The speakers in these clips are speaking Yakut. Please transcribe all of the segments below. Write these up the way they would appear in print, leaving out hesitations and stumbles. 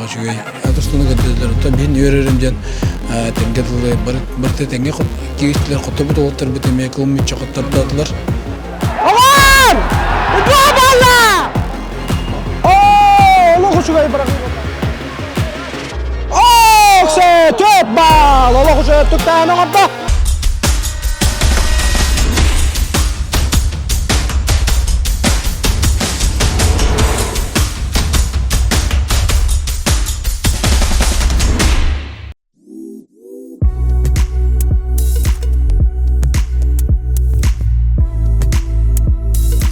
сүрдээх үчүгэй тустууну көрдөрдүлэр. Оттон биһин үөрэрим диэн тэҥҥэ дылы барыта тэҥҥэ кииртилэр, хотторбут уолаттарбыт эмиэ кыл мүччү хоттордоотулар. Оҕор! Үтүө буолла! Оо, олох үчүгэй быраҕыы Оо, төп баал! Олох үчүгэй туттаан оҥордо!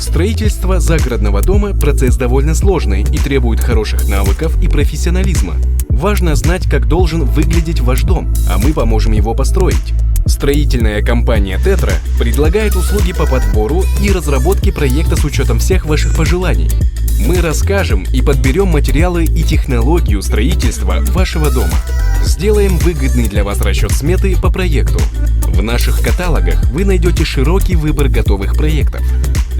Строительство загородного дома – процесс довольно сложный и требует хороших навыков и профессионализма. Важно знать, как должен выглядеть ваш дом, а мы поможем его построить. Строительная компания «Тетра» предлагает услуги по подбору и разработке проекта с учетом всех ваших пожеланий. Мы расскажем и подберем материалы и технологию строительства вашего дома. Сделаем выгодный для вас расчет сметы по проекту. В наших каталогах вы найдете широкий выбор готовых проектов.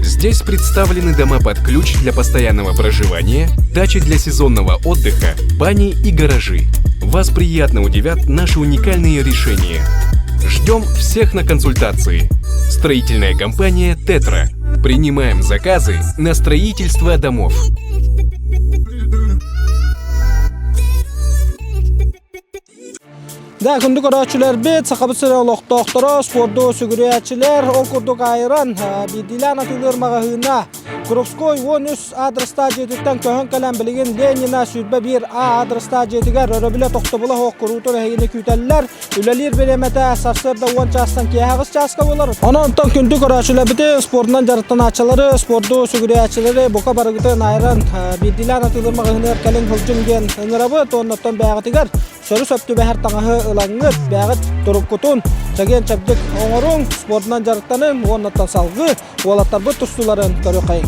Здесь представлены дома под ключ для постоянного проживания, дачи для сезонного отдыха, бани и гаражи. Вас приятно удивят наши уникальные решения. Ждем всех на консультации. Строительная компания «Тетра». Принимаем заказы на строительство домов. Да, күндү көрөөччүлэрбит, Сахабыт сирэ олохтоохторо, спорду сүгүрүйээччилэр, ол курдук айран, биирдиилээн атыылыыр маҕаһыына Курупской 13 адрестаах дьиэтиттэн көһөн кэлэн билигин Ленина 21 А адрестаах дьиэтигэр өрөбүлэ тохтобула суох куруутун эһигини күүтэллэр. Үлэлиир бириэмэтэ сарсыарда 10 чаастан киэһэ 8 чааска буолар. Онон онтон күндү көрөөччүлэрбити, спордунан дьарыктанааччылары, спорду сүгүрүйээччилэри бука барыгытын айран биирдиилээн атыылыыр маҕаһыыныгар кэлиҥ сылдьыҥ диэн ыҥырабыт. Уонна оттон бэйэҕитигэр сөрү-сөп түбэһэр таҥаһы ылаҥҥыт, бэйэҕит туруккутун чэгиэн-чэбдик оҥоруҥ, спордунан дьарыктаныҥ уонна салгыы уолаттарбыт тустууларын көрүөххэйиҥ.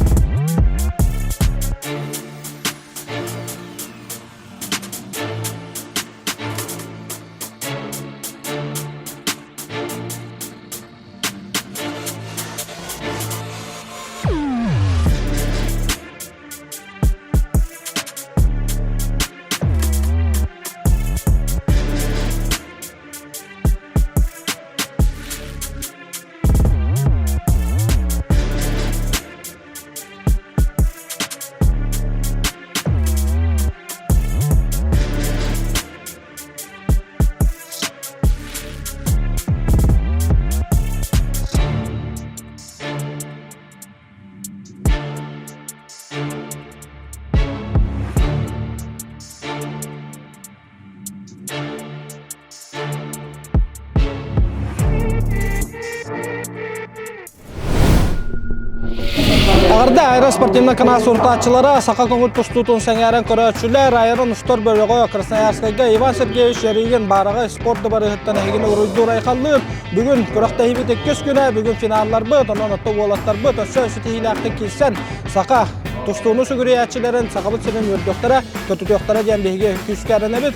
Аҕарда аэроспортивнай канал сурутааччылара саха көҥүл тустуутун сэҥээрэн көрөөччүлэр айрон устар бөлөҕө Красноярскайга Иван Сергеевич Ярыгин баараҕай спорт дыбарыһыттан эһигини уруйдуур айхаллыыр. Бүгүн күрэхтэһиибит иккис күнэ, бүгүн финалларбыт, онон отто уолаттарбыт өссө ситиһиилээхтик киирсэн саха тустууну сүгүрүйээччилэрин Сахабыт сирин үөрдүөхтэрэ, көтүтүөхтэрэ диэн биһиги күүскэ эрэнэбит.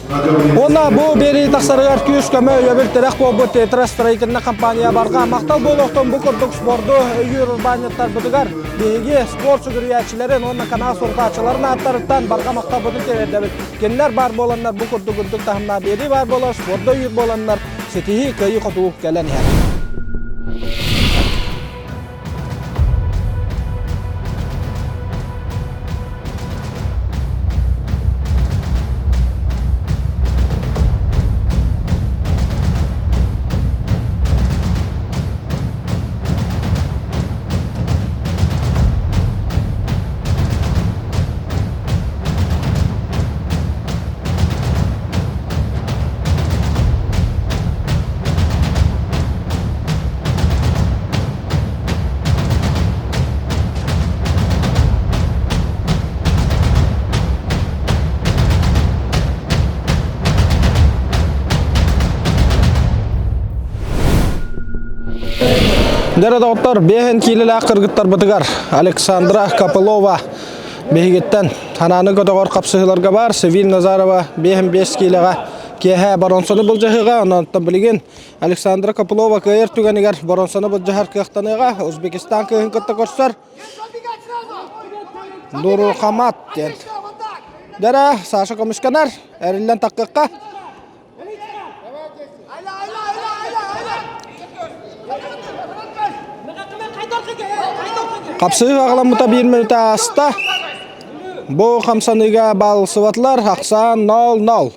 Уонна бу биэрии тахсарыгар күүс-көмө, өйөбүл тирэх буолбут Тетра строительнай компания барҕа махтал буолуохтун бу курдук спорду өйүүр урбаанньыттарбытыгар биһиги спорт сүгүрүйээччилэрин уонна канал сурутааччыларын ааттарыттан барҕа махталбытын тириэрдэбит. Кинилэр баар буоланнар бу курдук үрдүк таһымнаах биэрии баар буолар, спорду өйүүр буоланнар ситиһии кыайыы-хотуу кэлэн иһэр. Дьэ доҕоттор, биэһин киилэлээх кыргыттарбытыгар Александра Копылова биһигиттэн ханааны көтөҕөр хапсыһыыларга баар Севиль Назарова биэһин биэс киилэҕэ киэһэ боронсону былдьаһыыга, онон билигин Александра Копылова кыайар түгэнигэр боронсону былдьаһар кыахтаныаҕа. Узбекистан кыыһын кытта көрсөр. Нурухамат диэн. Дэрэ, Саша көмүскэнэр, эриллэн таккыкка. Хапсыһыы аҕаламмыта биир мүнүүтэ ааста. Бу хамсаныыга балсыбатылар, ахсаан 0-0.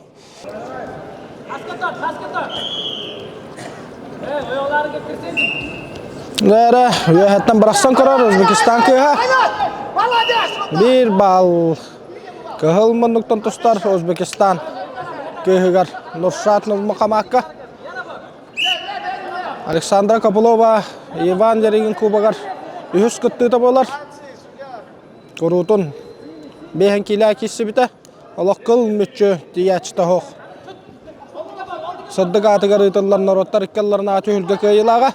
Лера үөһэттэн бырахсан көрөр Узбекистан кыыһа. Биир балл кыһыл муннуктан тустар Узбекистан кыыһыгар Нуршат Нурмухамакка. Александра Копылова Иван Ярыгин кубогар үһүс кыттыыта буолар. Куруутун биэһэн киилэ киирсибитэ. Олох кыл мүччү тиийээччитэ суох. Сырдык аатыгар ыытыллар норуоттар икки алларынааҕы түһүлгэ кыайыылааҕа.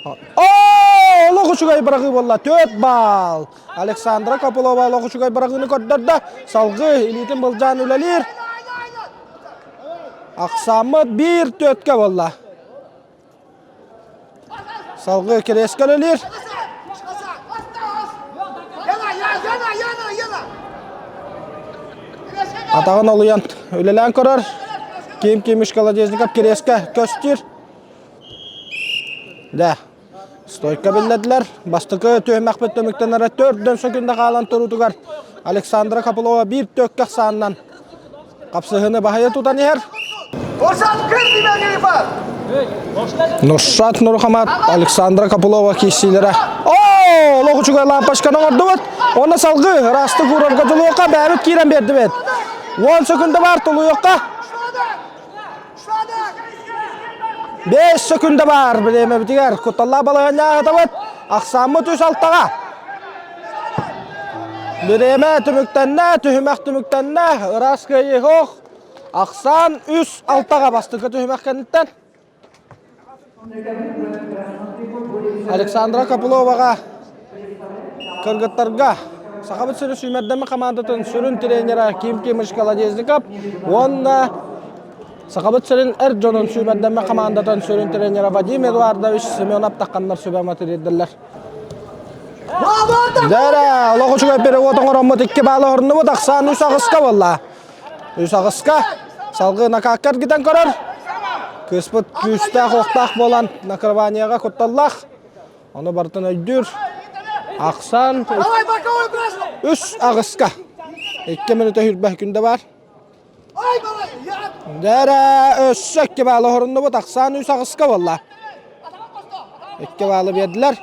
Оо, олох үчүгэй быраҕыы буолла. 4 балл. Александра Копылова олох үчүгэй быраҕыыны көрдөрдө. Салгыы илиитин былдьаан үлэлиир. Ахсааммыт биир түөткэ буолла. Салгыы кириэскэ үлэлиир. Атаҕын олуйан үлэлээн көрөр. Ким Кимиш Колодезников кириэскэ көстүүр. Да. Стойка биллэрдилэр. Бастакы түһүмэхпит түмүктэнэрэ төрдөн сөкүндэ хаалан туруутугар Александра Копылова биир төккөх сааннан Хапсыһыны баһыйа тутан иһэр. Нуршат Нурхамат, Александра Копылова киирсиилэрэ. Оо, олох үчүгэй лампочканы оҥордубут. Онно салгыы ыраастык уурарга дьулуохха бэйэбит киирэн биэрдибит. 10 секунда бар тулуйуохха. 5 секунда бар бириэмэбитигэр кутталлаах балаһыанньаҕа аһатабыт. Ахсааммыт үс алтаҕа. Бириэмэ түмүктэннэ, түһүмэх түмүктэннэ, ыраас кыайыы суох. Ахсаан үс алтаҕа бастакы түһүмэх кэнниттэн. Александра Копыловаҕа кыргыттарга Сахабыт сирин сүүмэрдэммит хамаандатын сүрүн тренера Ким Кимыч Колодезников уонна Сахабыт сирин эр дьонун сүүмэрдэммит хамаандатын сүрүн тренера Вадим Эдуардович Семенов тахханнар сүбэ матырыйдылар. Дэрэ, олох үчүгэй перевод оҥороммут икки баалы оһорнубут, ахсаан үс аҕыска буолла. Үс аҕыска салгыы накаакка эргитэн көрөр. Кыыспыт күүстээх-уохтаах буолан накрыванияҕа кутталлаах. Ону барытын өйдүүр. Ахсаан үс аҕыска. Икки мүнүүтэ хүрбэх күндэ бар. Дэрэ, өссө икки баалы оһоруннубут, ахсаан үс аҕыска буолла. Икки баалы биэрдилэр.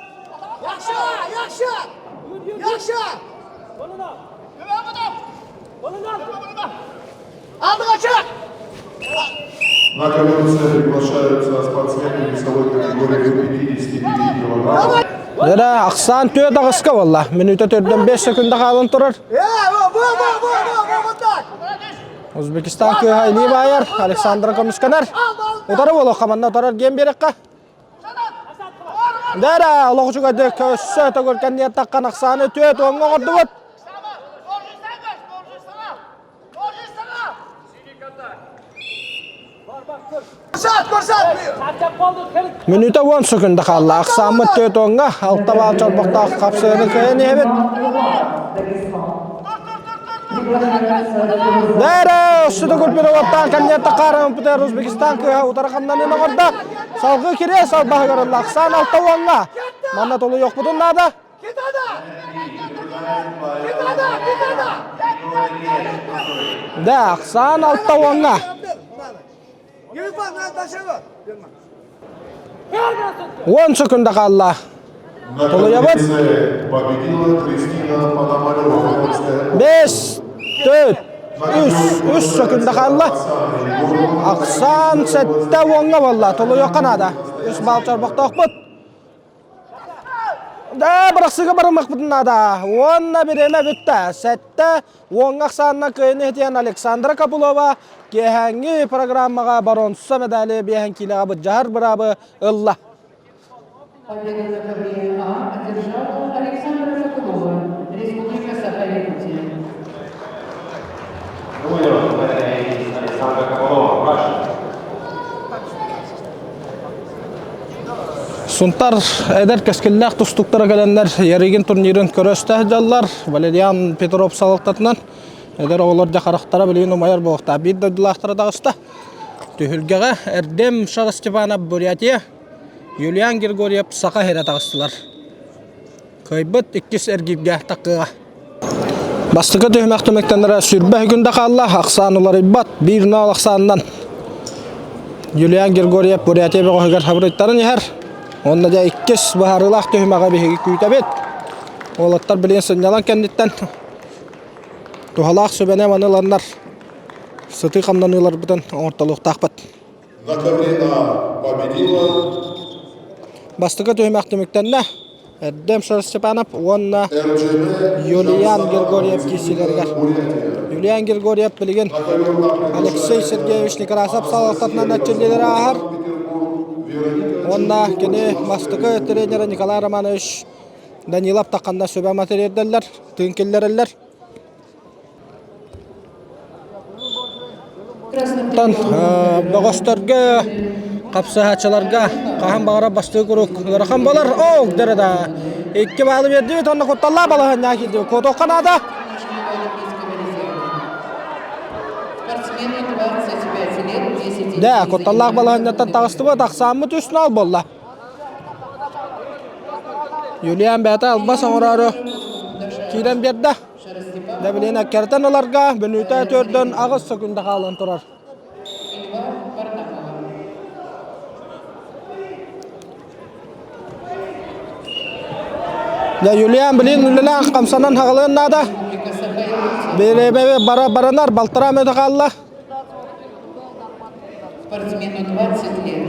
На коленце приглашаются спортсмены весовой категории до 55 килограмм. Дэрэ, ахсаан түөрт аҕыска буолла. Мүнүүтэ төрдөн 5 секунда хаалан турар. Узбекистан кыыһа илии баайар, Александра көмүскэнэр. Утары буолуохха манна утарар диэн биэрэххэ. Дэрэ, олох үчүгэйдик өссө төгүл кэнниэттаххан ахсааны түөрт уоҥҥа оҥордубут. Мүнүүтэ уон сөкүндэ хаалла. Ахсааммыт түөрт уоҥҥа алта баал чорбохтоох хапсыаны кыайан иһэбит. Бээрэ, өссө да көрбүт кэнниэттэ хаарыҥпытыгар Узбекистан кыыһа утары хамнаныын оҥордо. Салгыы кириэс албаһыгар ылла. Ахсаан алта уоҥҥа. Манна толуйуохпутун наада. Да, ахсаан алта уоҥҥа. Уон секунда хаалла. Толуйабыт. Бес, төрт, үс, үс секунда хаалла. Ахсаан сэттэ уоҥҥа буолла. Толуйуохха наада. Үс баал чорбохтоохпут. Да, бырахсыыга барымахпытын наада. Уонна бириэмэ бүттэ. Сэттэ уоҥҥа ахсаанна кыайыны иһитиэн Александра Копылова киэһээҥҥи программаҕа боруонса медали биэһэн киилэҕэ быдьаһар быраабы ылла. Победу в категории А одержала Александра Копылова, Республика Саха-Якутия. Александра Копылова, Russia. Сунтар эдэр кэскиллээх тустуктара кэлэннэр Ярыгин турнирын көрө сылдьаллар. Валериан Петров салалтатынан. Эдэр оҕолор дьэ харахтара билигин умайар буолуохтаах. Биир дойдулаахтара таҕыста. Түһүлгэҕэ Эрдэм Шара Степанов Бурятия, Юлиан Григорьев Саха сирэ таҕыстылар. Кыайбыт иккис эргииргэ такыаҕа. Бастакы түһүмэх түмүктэнэрэ сүрбэ күн да хаалла, ахсаан уларыйбат, биир ноол ахсаанынан Юлиан Григорьев Бурятия бөҕөһүгэр хабырыйтаран иһэр. Уонна дьэ иккис быһаарыылаах түһүмэҕи биһиги күүтэбит. Уолаттар билигин сынньалаҥ кэнниттэн туһалаах сүбэни маны ыланнар сытыы хамнаныыларбытын оҥортолуохтаахпыт. На ковре А победила Бастакы түһүмэх түмүктэннэ. Эрдэм Степанов уонна Юлиан Григорьев киирсиилэригэр. Юлиан Григорьев билигин Алексей Сергеевич Некрасов салалтатынан эрчиллиилэри ааһар. Уонна кини бастакы тренерэ Николай Романович Данилов тахханна сүбэ матырыйдаллар, тыын киллэрэллэр. Оттон бөҕөстөргө, хапсыһааччыларга хаһан баҕарар бастыҥ куруук ыарахан буолар. Оо, дэрэ да икки баалы биэрдибит уонна кутталлаах балаһыанньаҕа киирдибит. Куотуохха наада. Дэ, кутталлаах балаһыанньаттан таҕыстыбыт, ахсааммыт үс нал буолла. Юлиан бэйэтэ албас оҥороору киирэн биэрдэ. Дэбилиэн аккартан ыларга бүнүүтэ төрдөн аҕыс секунда хаалан турар. Дьэ Юлиан билин үлэлээн хамсанан хаҕалыан наада. Бириэмэ бара баранар балтараа мүнүүтэ хаалла. Спортсмену 20 лет,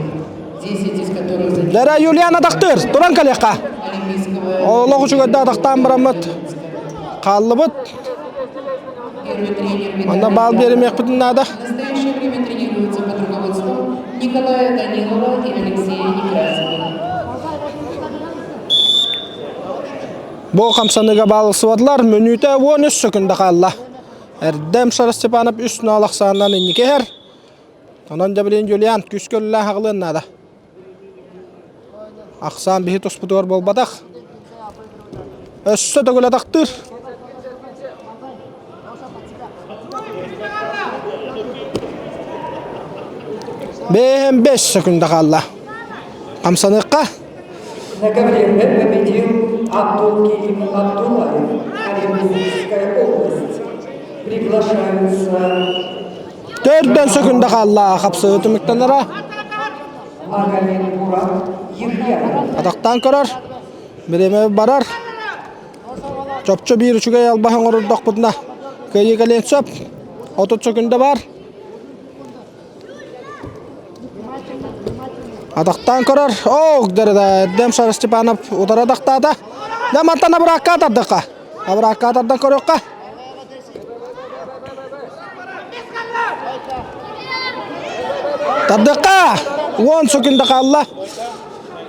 10 из которых Дара Юлиан атахтыыр, туран кэлиэххэ. Олох үчүгэйдэ атахтаан бараммыт хааллыбыт. Первый тренер Онно баал биэримиэхпитин наада. В настоящее время тренируется под руководством Николая Данилова и Алексея Некрасова. Бу хамсаныыга баалсыбатылар мүнүүтэ 13 секунда хаалла. Эрдэм Шара Степанов үс ноол ахсаанынан инники иһэр. Онон дьэ Юлиан күүскэ үлэлээн хаҕылыан наада. Ахсаан биһи туспутугар буолбатах. Өссө төгүл атахтыыр. Бэһэн бэс секунда хаалла. Хамсаныахха. На ковре Б победил Абдулкерим Абдулаев, Оренбургская область. Приглашаются Төрдөн сөкүндэ хаалла хапсыы түмүктэнэрэ. Магомед Мурат Ехьяев. Атахтаан көрөр. Бириэмэ барар. Чопчу биир үчүгэй албаһы оҥорордохпутуна кыайыы кэлиэн сөп. 30 сөкүндэ бар. Атахтаан көрөр. Оо, дэрэ Эрдэм Шар Степанов утары атахтаата. Дьэ, мантан абыраакка атардахха. Абыраакка атардан көрүөххэ. Тардыахха! Уон сөкүндэ хаалла.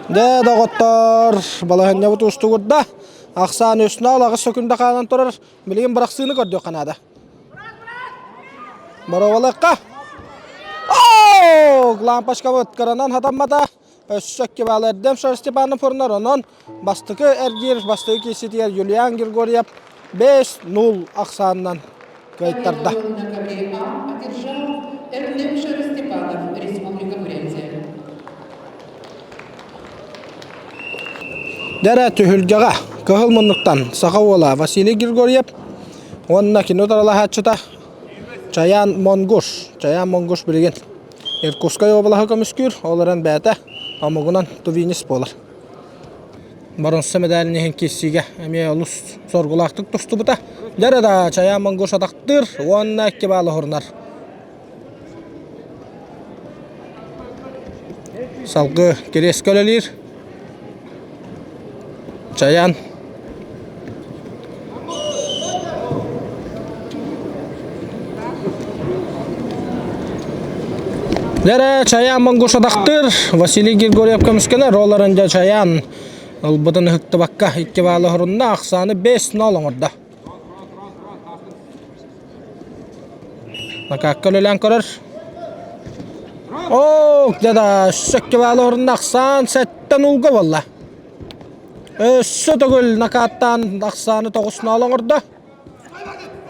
Дьэ, доҕоттор, балаһыанньабыт уустугурда. Ахсаан үс нол аҕыс сөкүндэ хаалан турар. Билигин бырахсыыны көрдүөххэ наада. Боруобалыахха. Оо! Лампочкабыт кыранан хатаммата. Өссө икки Эрдэм Шар Степанов урнар. Онон бастакы эргиир бастакы киирситигэр Юлиан Григорьев 5-0 ахсаанынан кыайтарда. Победу на ковре А одержал Эрдэм Степанов, Республика Бурятия. Дэрэ түһүлгэҕэ Кыһыл муннуктан саха уола Василий Григорьев уонна кино таралаһааччыта Чаян Монгуш. Чаян Монгуш билигин Иркутскай уобалаһы көмүскүүр, ол эрэн бэйэтэ омугунан тувинец буолар. Боронсо мэдээлин иһин киирсиигэ эмиэ олус соргулаахтык тустубута. Дьэрэ да Чаян Монгуш атахтыыр уонна икки баалы уһурунар. Салгыы кириэскэ үлэлиир. Чаян Дэрэ Чаян Монгушадахтыр Василий Григорьев көмүскэнэр, ол эрэн дьэ Чаян ылбытын ыһыктыбакка икки баалы оһорунна, ахсааны 5-0 оҥордо. Накаакка үлэлээн көрөр. Оо, дьэ да өссө баалы оһорунна, ахсаан сэттэн улга буолла. Өссө төгүл накааттаан ахсааны тоҕус нол оҥордо.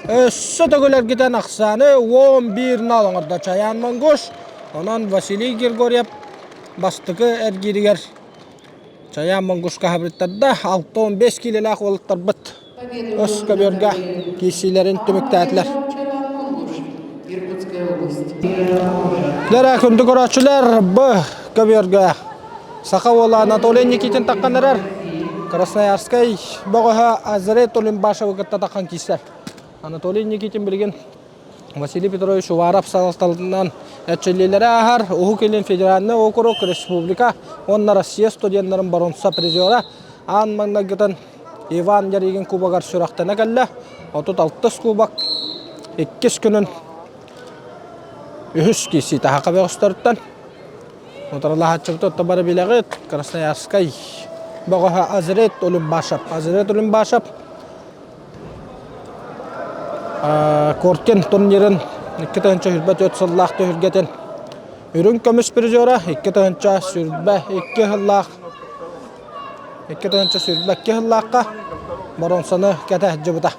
Өссө төгүл эргитэн ахсааны 11 нал оҥордо Чаян Монгуш. Онон Василий Григорьев бастакы эргииригэр Чаян Монгушка хабырыттарда 65 киилэлээх уолаттарбыт өс көбүөргэ киирсиилэрин түмүктээтилэр. Дэрэ күндү көрөөччүлэр, б көбүөргэ саха уола Анатолий Никитин таххан эрэр. Красноярскай бөҕөһө Азарей Тулимбашевы кытта таххан киирсэр. Анатолий Никитин билигин Василий Петрович Уваров салалталарынан эрчиллиилэри ааһар Уһук Илин федеральнай округ, республика уонна Россия студеннарын боруонса призера аан маҥнайгытын Иван Ярыгин кубогар сүрэхтэнэ кэллэ. 36 кубок иккис күнүн үһүс киирсии таһака бөҕөстөрүттэн утарылаһааччыбыт отто бары билэҕит Красноярскай бөҕөһө Азрет Улюмбашев. Азрет Улюмбашев Коркин турнирын 2024 сыллаах түһүлгэтин үрүҥ көмүс призера 2022 сыллаах 2022 сыллаахха боруонсаны кэтэ сылдьыбыта.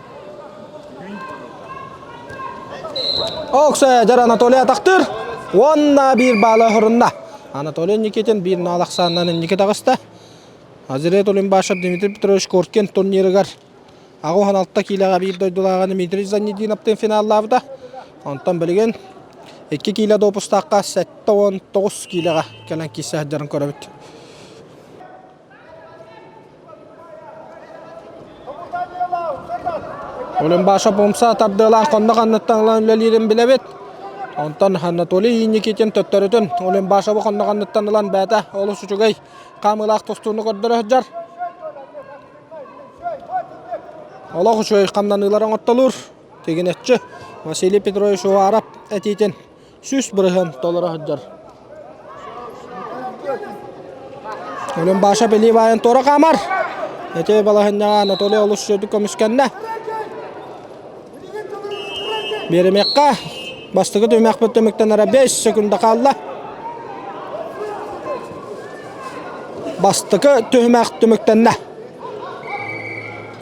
Оксе дьэр Анатолий атахтыыр уонна биир баалы оһорунна. Анатолий Никитин биир наал ахсаанынан инники таҕыста. Азирет Улимбашев Дмитрий Петрович Коркин турнирыгар 86 киилэҕэ биир дойдулааҕа Дмитрий Заннидиновтыын финаллаабыта. Онтон билигин 2 киилэ допустаахха 79 киилэҕэ кэлэн киирсэ сылдьарын көрөбүт. Улимбашев умса тардыылаах хонно ханныттан ылан үлэлиирин билэбит. Онтон Анатолий Никитин төттөрүтүн Улимбашевы хонно ханныттан ылан бэйэтэ олус үчүгэй хаамыылаах тустууну көрдөрө сылдьар. Олох үчүгэй хамнаныылар оҥоттолуур. Тигинэччи Василий Петрович Уваров этиитин 100% толоро сылдьар. Өлөн Баша Белибайын туора хаамар. Эти балаһынньаҕа Анатолий олус үчүгэйдик көмүскэннэ. Биэримиэххэ бастакы түһүмэхпит түмүктэнэрэ 5 секунда хаалла. Бастакы түһүмэх түмүктэннэ.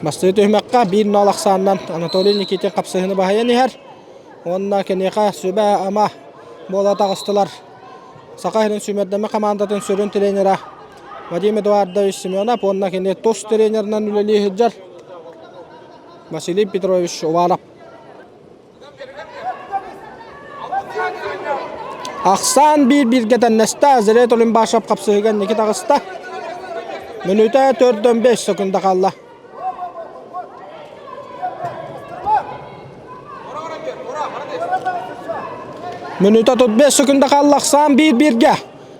Бастакы түһүмэххэ 1-0 ахсаанынан Анатолий Никитин хапсыһыыны баһыйан иһэр. Уонна киниэхэ сүбэ-ама буола таҕыстылар. Саха сирин сүүмэрдэммит хамаандатын сүрүн тренера Вадим Эдуардович Семенов уонна кини тус тренеринэн үлэлии сылдьар Василий Петрович Уваров. Ахсаан биир-бииргэ тэннэстэ, Зрет Олимбашев хапсыһыыга инники таҕыста. Мүнүүтэ төрдөн 5 секунда хаалла. Мүнүүтэ 35 секунда хаалла, ахсаан биир-бииргэ.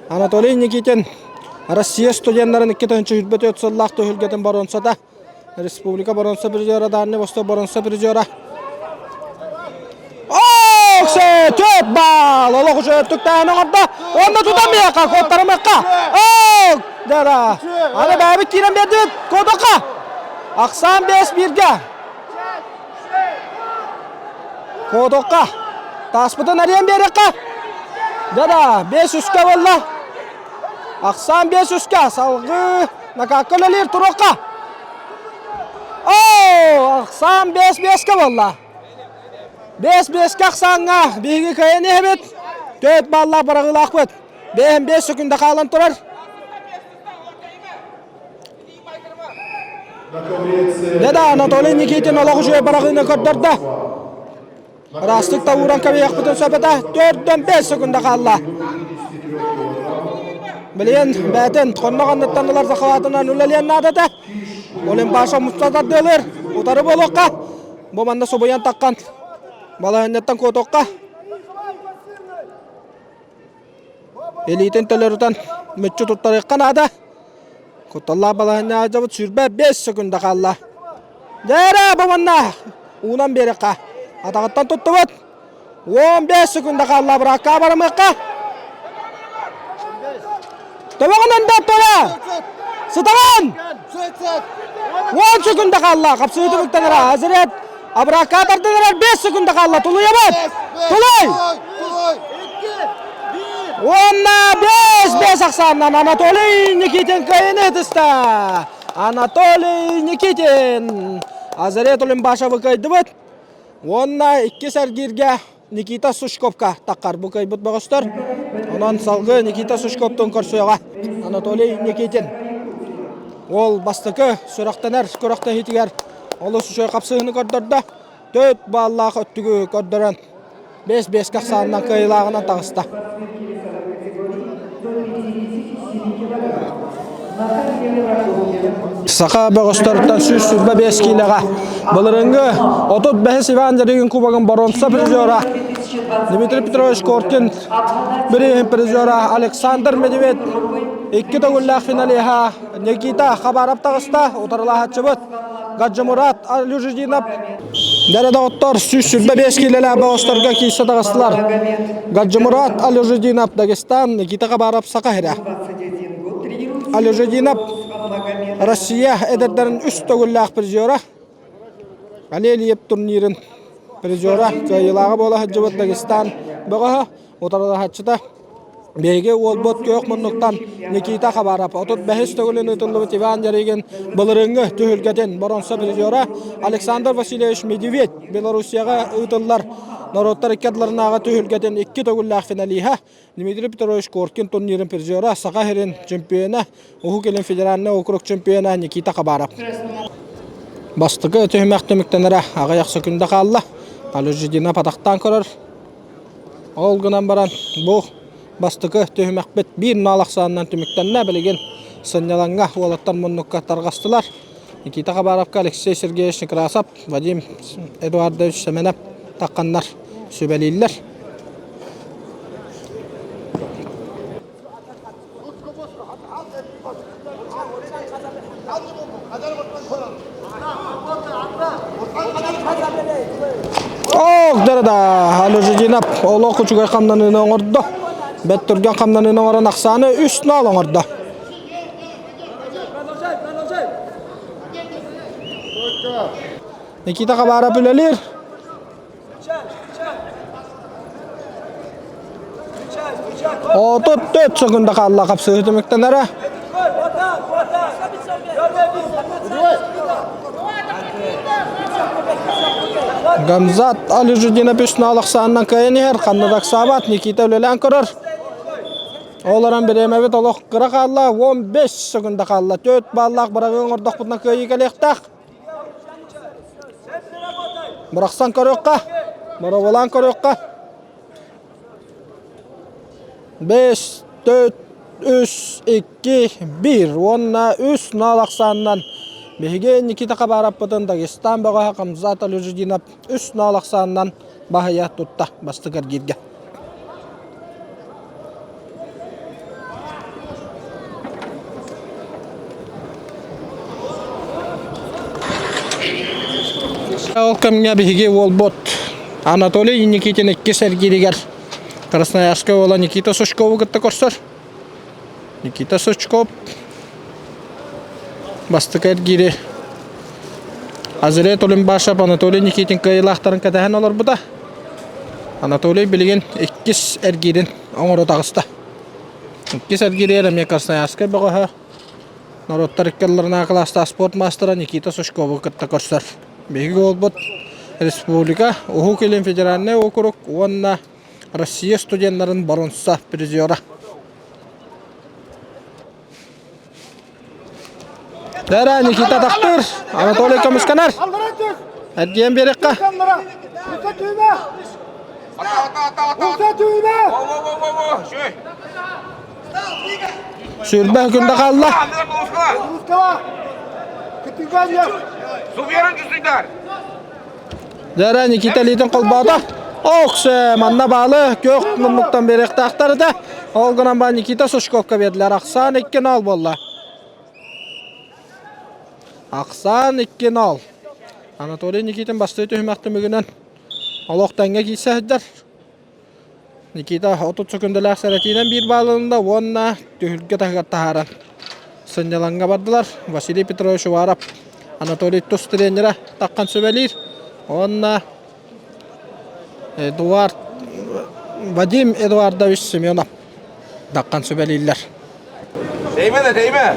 Анатолий Никитин Россия студеннарын 2024 сыллаах түһүлгэтин боруонсата Республика боруонса призера, Дальний Восток боруонса призера. Оксе, төрт балл! Олох уже түктәһін оңордо. Онда тутамыяқа, коттарымыаққа. Ок, дара. Аны бәбит киирэн бердибит, кодоқа. Ахсаан бес бирге. Кодоққа. Таспытын арыйан берекка. Дара, бес үске болла. Ахсаан бес үске, салгыы Накакка үлэлиир туруохха. Оо, ахсаан бес беске буолла. Бес беске ахсааҥҥа биһиги кыайан иһэбит. Төрт баллаах быраҕыылаахпыт. Бэһин бес секунда хаалан турар. Дьэ Анатолий Никитин олох үчүгэй быраҕыыны көрдөрдө. Ыраастык да ууран кэбиһиэхпитин сөп этэ. Төрдөн 5 секунда хаалла. Билигин бэйэтин хонно ханныттан ылар захватынан үлэлиэн наада этэ. Олимпаша муста тардыалыр. Утары буолуохха. Бу манна субуйан таххан балаһынньаттан куотуохха. Илиитин төлөрүтэн мүччү туттарыахха наада. Кутталлаах балаһынньаҕа дьабыт 25 секунда хаалла. Дээрэ бу манна уунан биэриэххэ. Атаҕыттан туттубут. 15 секунда хаалла быраакка барымыахха. Төбөҕүнэн да тола! Сытаҕын! 10 секунда хаалла. Хапсыы түмүктэнэр. Азирет абракка тардынарар 5 секунда хаалла. Тулуйабыт! Тулуй! Уонна 5-5 ахсаанынан Анатолий Никитин кыайыны ытыста. Анатолий Никитин Азарет Улимбашевы кыайдыбыт. Уонна иккис эргииргэ Никита Сушковка таххар бу кыайбыт бөҕөстөр. Онон салгыы Никита Сушковтун көрсүөҕэ Анатолий Никитин. Уол бастакы сүрэхтэнэр күрэхтэһиитигэр олус үчүгэй хапсыһыыны көрдөрдө. Төрт бааллаах өттүгү көрдөрөн 5-5 ахсаанынан кыайыылааҕынан таҕыста. Саха бөҕөстөрүттэн 125 киилэҕэ былырыҥҥы 35 Иван Дерегин кубогын боруонса призера Дмитрий Петрович Коркин бирииһин призера Александр Медведь икки төгүллээх финалиһа Никита Хабаров таҕыста утарылаһааччыбыт Гаджимурат Алюжидинов Дэрэ доҕоттор 125 киилэлээх бөҕөстөргө киирсэ таҕыстылар. Гаджимурат Алюжидинов Дагестан, Никита Хабаров Саха сирэ. Алюжидинов Россия эдэрдэрин үс төгүллээх призера. Алелиев турнирын призера кыайыылааҕа буола сылдьыбыт Дагестан бөҕөһө утарылаһааччыта Биһиги уолбут күөх муннуктан Никита Хабаров 35 төгүлүн ыытыллыбыт Иван Ярыгин былырыыҥҥы түһүлгэтин боруонса призера Александр Васильевич Медведь Белоруссияҕа ыытыллар норуоттар икки ардыларынааҕы түһүлгэтин икки төгүллээх финалиһа Дмитрий Петрович Коркин турнирын призера Саха сирин чемпиона Уһук Илин федеральнай округ чемпиона Никита Хабаров. Бастакы түһүмэх түмүктэнэрэ аҕыйах секунда хаалла. Алюжидина патахтаан көрөр. Ол гынан баран бу бастакы түһүмэхпит биир наал ахсаанынан түмүктэннэ. Билигин сынньалаҥҥа уолаттар муннукка тарҕастылар. Никита Хабаровка Алексей Сергеевич Некрасов, Вадим Эдуардович Семенов тахханнар сүбэлииллэр. Ох, да, Алюжидинов олох үчүгэй хамнаныыны оҥордо. Бэт түргэн хамнаныыны оҥорон ахсааны 3-0 оҥордо. Никита Хабаров үлэлиир. 34 секунда хаалла хапсыһыы түмүктэнэрэ. Гамзат Алижудинов үс наалахсаанынан кыайан иһэр, ханна да ыксаабат, Никита үлэлээн көрөр. Олорон бириэмэбит олох кыра хаалла, 15 секунда хаалла. 4 баллаах быраҕыы оҥордохпутуна кыайыы кэлиэхтээх. Бырахсан көрүөххэ, боробулаан көрүөххэ. 5, 4, 3, 2, 1 уонна 3 нал ахсаанынан биһиги Никита Хабаровпытын Дагестан бөҕөһө Хамзат Алюжидинов 3 нал ахсаанынан баһыйа тутта бастакы эргииргэ. Ол кэмҥэ биһиги уолбут Анатолий Никитин иккис эргииригэр Красноярскай уола Никита Сучкову кытта көрсөр. Никита Сучков бастакы эргиири Азрет Олимбашев Анатолий Никитин кыайыылаахтарын кэтэһэн олорбута. Анатолий билигин иккис эргиирин оҥоро таҕыста. Иккис эргииригэр эмиэ Красноярскай бөҕөһө норуоттар икки кылаастаах спорт маастара Никита Сучкову кытта көрсөр. Биһиги уолбут республика, Уһук Илин федеральнай округ уонна Россия студеннарын боруонса призера. Дара Никита Тахтыр, Анатолий көмүскэнэр. Эргийэн биэриэххэ. Сүүрбэ күндэ хаалла. Дара Никита илиитин холбоото. Ох, манна баалы күөх муннуктан биэриэхтаахтар этэ. Ол гынан ба Никита Сушковка биэрдилэр. Ахсаан 2-0 буолла. Ахсаан 2-0. Анатолий Никитин бастыы түһүмэх түмүгүнэн олох тэҥҥэ киирсэ сылдьар. Никита 30 секундалаах сэрэтиинэн биир баалынна уонна түһүлгэ таһыгар таһааран сынньалаҥҥа бардылар. Василий Петрович Уваров Анатолий тус тренерэ таххан сүбэлиир уонна Эдуард Вадим Эдуардович Семенов таххан сүбэлииллэр. Тэймэ тэймэ.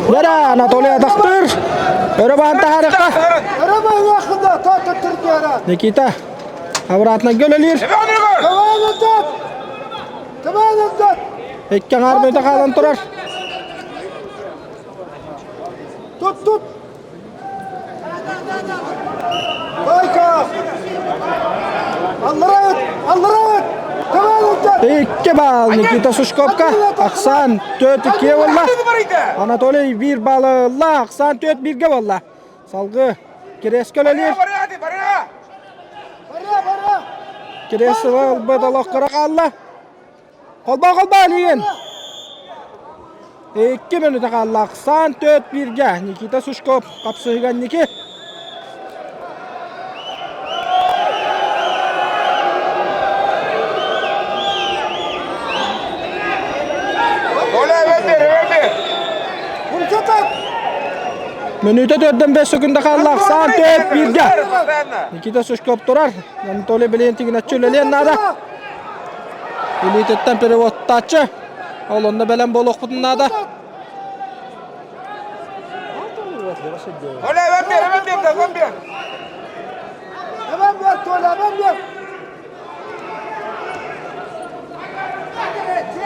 Бара Анатолий атахтыыр. Өрө баан таһаарыахха. Никита обратно көлөлүүр. Икки аҥаар бөтө хаалан турар. Тут, тут! Байка! Алларает! Алларает! Икки баал Никита Сушковка. Ахсан 4-2 болла. Анатолий 1 баллы ылла. Ахсан 4-1-ге болла. Салгы Киреске өлелир. Кирес ылбыт олохкара хаалла. Холбоо холбоо илиигин. Икки мүнүүтэ хаалла. Ахсаан 4-1-ге Никита Сушков хапсыһыган Ники. Мүнүүтэ төрдөн 5 секунда хаалла. Ахсаан 4-1-ге Никита Сушков турар. Анатолий Белентигин үлэлиэн наада. Илиититтэн переводтааччы. Ол онно бэлэм буолуохпутун наада.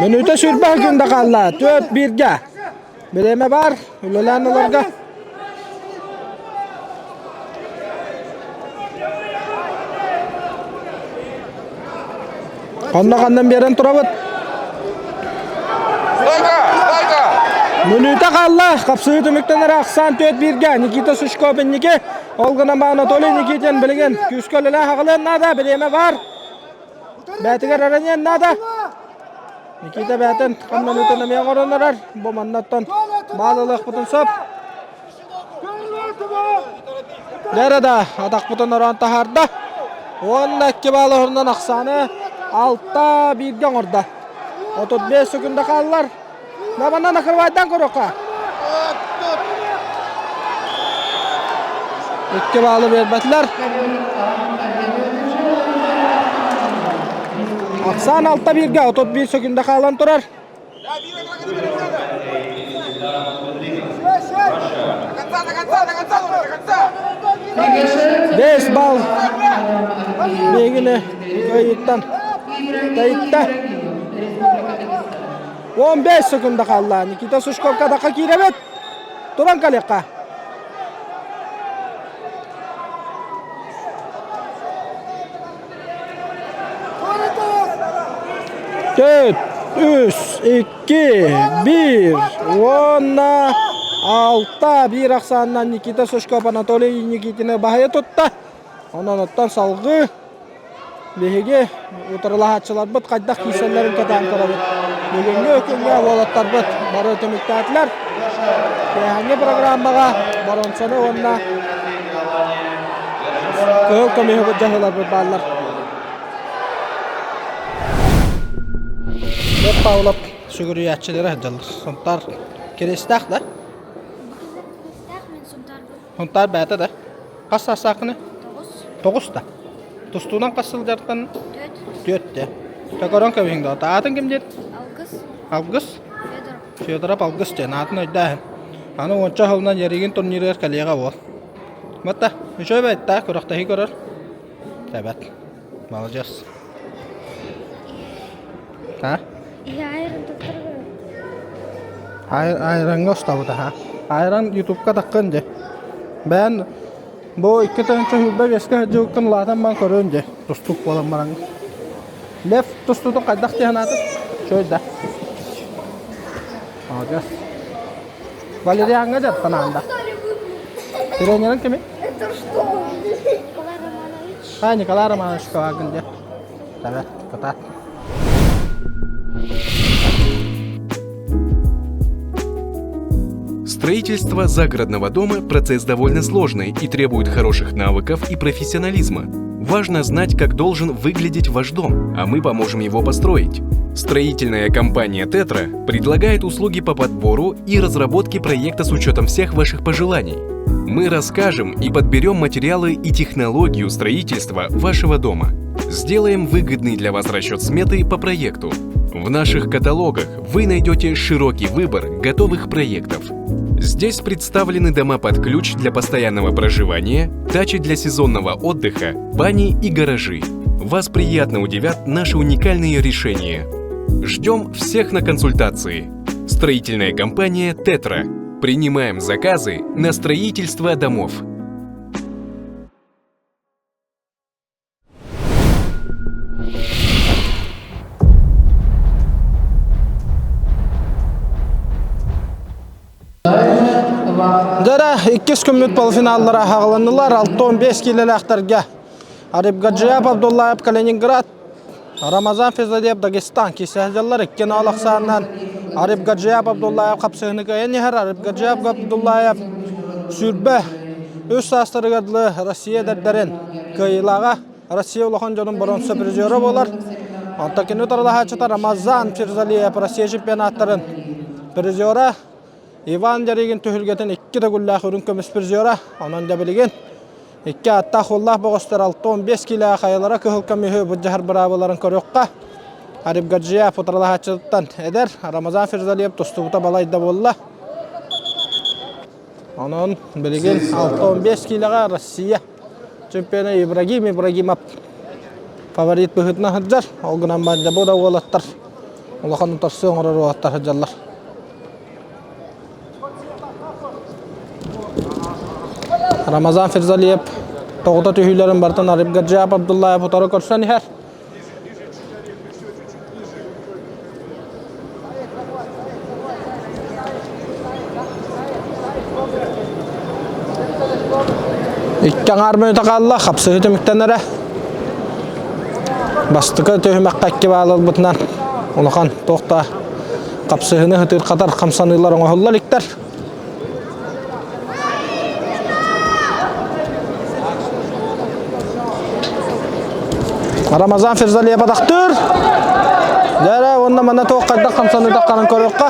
Мүнүүтэ сүрбэ күндэ хаалла. Түөрт бииргэ. Бириэмэ баар. Үлэлээн ыларга. Ханна ханнан биэрэн турабыт. Мүнүүтэ хаалла. Хапсыһыы түмүктэнэр ахсаан 4-1-ге Никита Сушков инники. Ол гынан Анатолий Никитин билигин күүскэ үлэлээн хаҕылыан наада. Бириэмэ бар. Бээтигэр эрэниэн наада. Никита бээтин ханнанытын эмиэ оҥорон эрэр. Бу маннаттан баал ылыахпытын сөп. Лера да атахпытын ороон таһаарда. Уонна икки баал оһорунан ахсааны алта бииргэ оҥордо. 35 секунда хааллар. Набанна накрывайдан көрүөххэ. Икки баалы биэрбэтилэр. Ахсаан алта бииргэ 31 секунда хаалан турар. Бес балл биһигини кыайыыттан тэйиттэ. 15 секунда хаалла. Никита Сушковка атахха киирэбит. Туран кэлиэххэ. Төрт, үс, икки, биир уонна алта биир ахсаанынан Никита Сушков Анатолий Никитины баһыйа тутта. Онон оттон салгыы Биһиги утарылаһааччыларбыт хайдах киирсэллэрин кэтээн көрөбүт. Бүгүҥҥү күҥҥэ уолаттарбыт бары түмүктээтилэр. Киэһээҥҥи программаҕа боруонсаны уонна кыһыл көмүһү былдьаһыыларбыт бааллар. Лев Павлов сүгүрүйээччилэрэ сылдьаллар. Сунтаар Кириэстээх да? Сунтаар бэйэтэ да? Хас саастааххыный? Тоҕус да. Тустуунан хас сылдьартан? Түөрт. Түөрт де. Көрөн кэбиһиҥ да. Аатын ким диэн? Алгыс. Алгыс? Федоров. Федоров Алгыс диэн аатын өйдөөһүн. Аны уонча сылынан Яригин турнирыгар кэлиэҕэ буол. Батта, үчүгэй байтта, күрэхтэһии көрөр. Тэбэт. Молодец. А? Айранга устабыта ха. Айран ютубка таккын де. Бэйэн бу 2025 сылдьыбыккын улаатан баран көрүөн де. Тустуук буолан баран. Лев тустуутун хайдах диэн ааты? Чөй да. Молодец. Валерианга дьарыктанаанда. Тренерин кими? Это что? Николай Романович. А, Николай Романович Ковагин де. Давай, кытаат. Строительство загородного дома – процесс довольно сложный и требует хороших навыков и профессионализма. Важно знать, как должен выглядеть ваш дом, а мы поможем его построить. Строительная компания «Тетра» предлагает услуги по подбору и разработке проекта с учетом всех ваших пожеланий. Мы расскажем и подберем материалы и технологию строительства вашего дома. Сделаем выгодный для вас расчет сметы по проекту. В наших каталогах вы найдете широкий выбор готовых проектов. Здесь представлены дома под ключ для постоянного проживания, дачи для сезонного отдыха, бани и гаражи. Вас приятно удивят наши уникальные решения. Ждем всех на консультации. Строительная компания «Тетра». Принимаем заказы на строительство домов. Дара иккис күммүт полуфиналлара хаҕыланнылар 6-15 киилэлээхтэргэ Арибгаджиев Абдуллаев Калининград Рамазан Физалиев Дагестан киисэһдьаллар икки ноол ахсаанынан Арибгаджиев Абдуллаев хапсыһыны кыайан иһэр Арибгаджиев Абдуллаев сүүрбэ үс саастарыгар дылы Россия эдэрдэрин кыайыылааҕа Россия улахан дьонун боруонса призера буолар. Онтон кини утарылаһааччыта Рамазан Фирзалиев Россия чемпионаттарын призера Иван Ярыгин түһүлгэтин икки төгүллээх үрүҥ көмүс призера. Онон да билигин икки аттаах уоллаах бөҕөстөр 6-15 киилээх хайалара кыһыл көмүһү былдьаһар быраабыларын көрүөххэ. Арибгаджиев утарылаһааччытыттан эдэр Рамазан Фирзалиев тустубута балайда буолла. Онон билигин 6-15 киилэҕэ Россия чемпиона Ибрагим Ибрагимов фаворит быһыытынан сылдьар. Ол гынан баран бу да уолаттар улахан утарсыы оҥорор уолаттар сылдьаллар. Рамазан Фирзалиев тоҕута түһүүлэрин барытын Арибгаджиап Абдуллаев утары көрсөн иһэр. Икки аҥаар мүнүүтэ хаалла, хапсыһыы түмүктэнэрэ. Бастакы түһүмэххэ икки баал ылбытынан улахан туох да хапсыһыыны ытыырхатар хамсаныылар оҥоһулла иликтэр. Рамазан Ферзалиев атахтыыр. Дьэ уонна манна туох хайдах хамсаныытахханан көрүөххэ.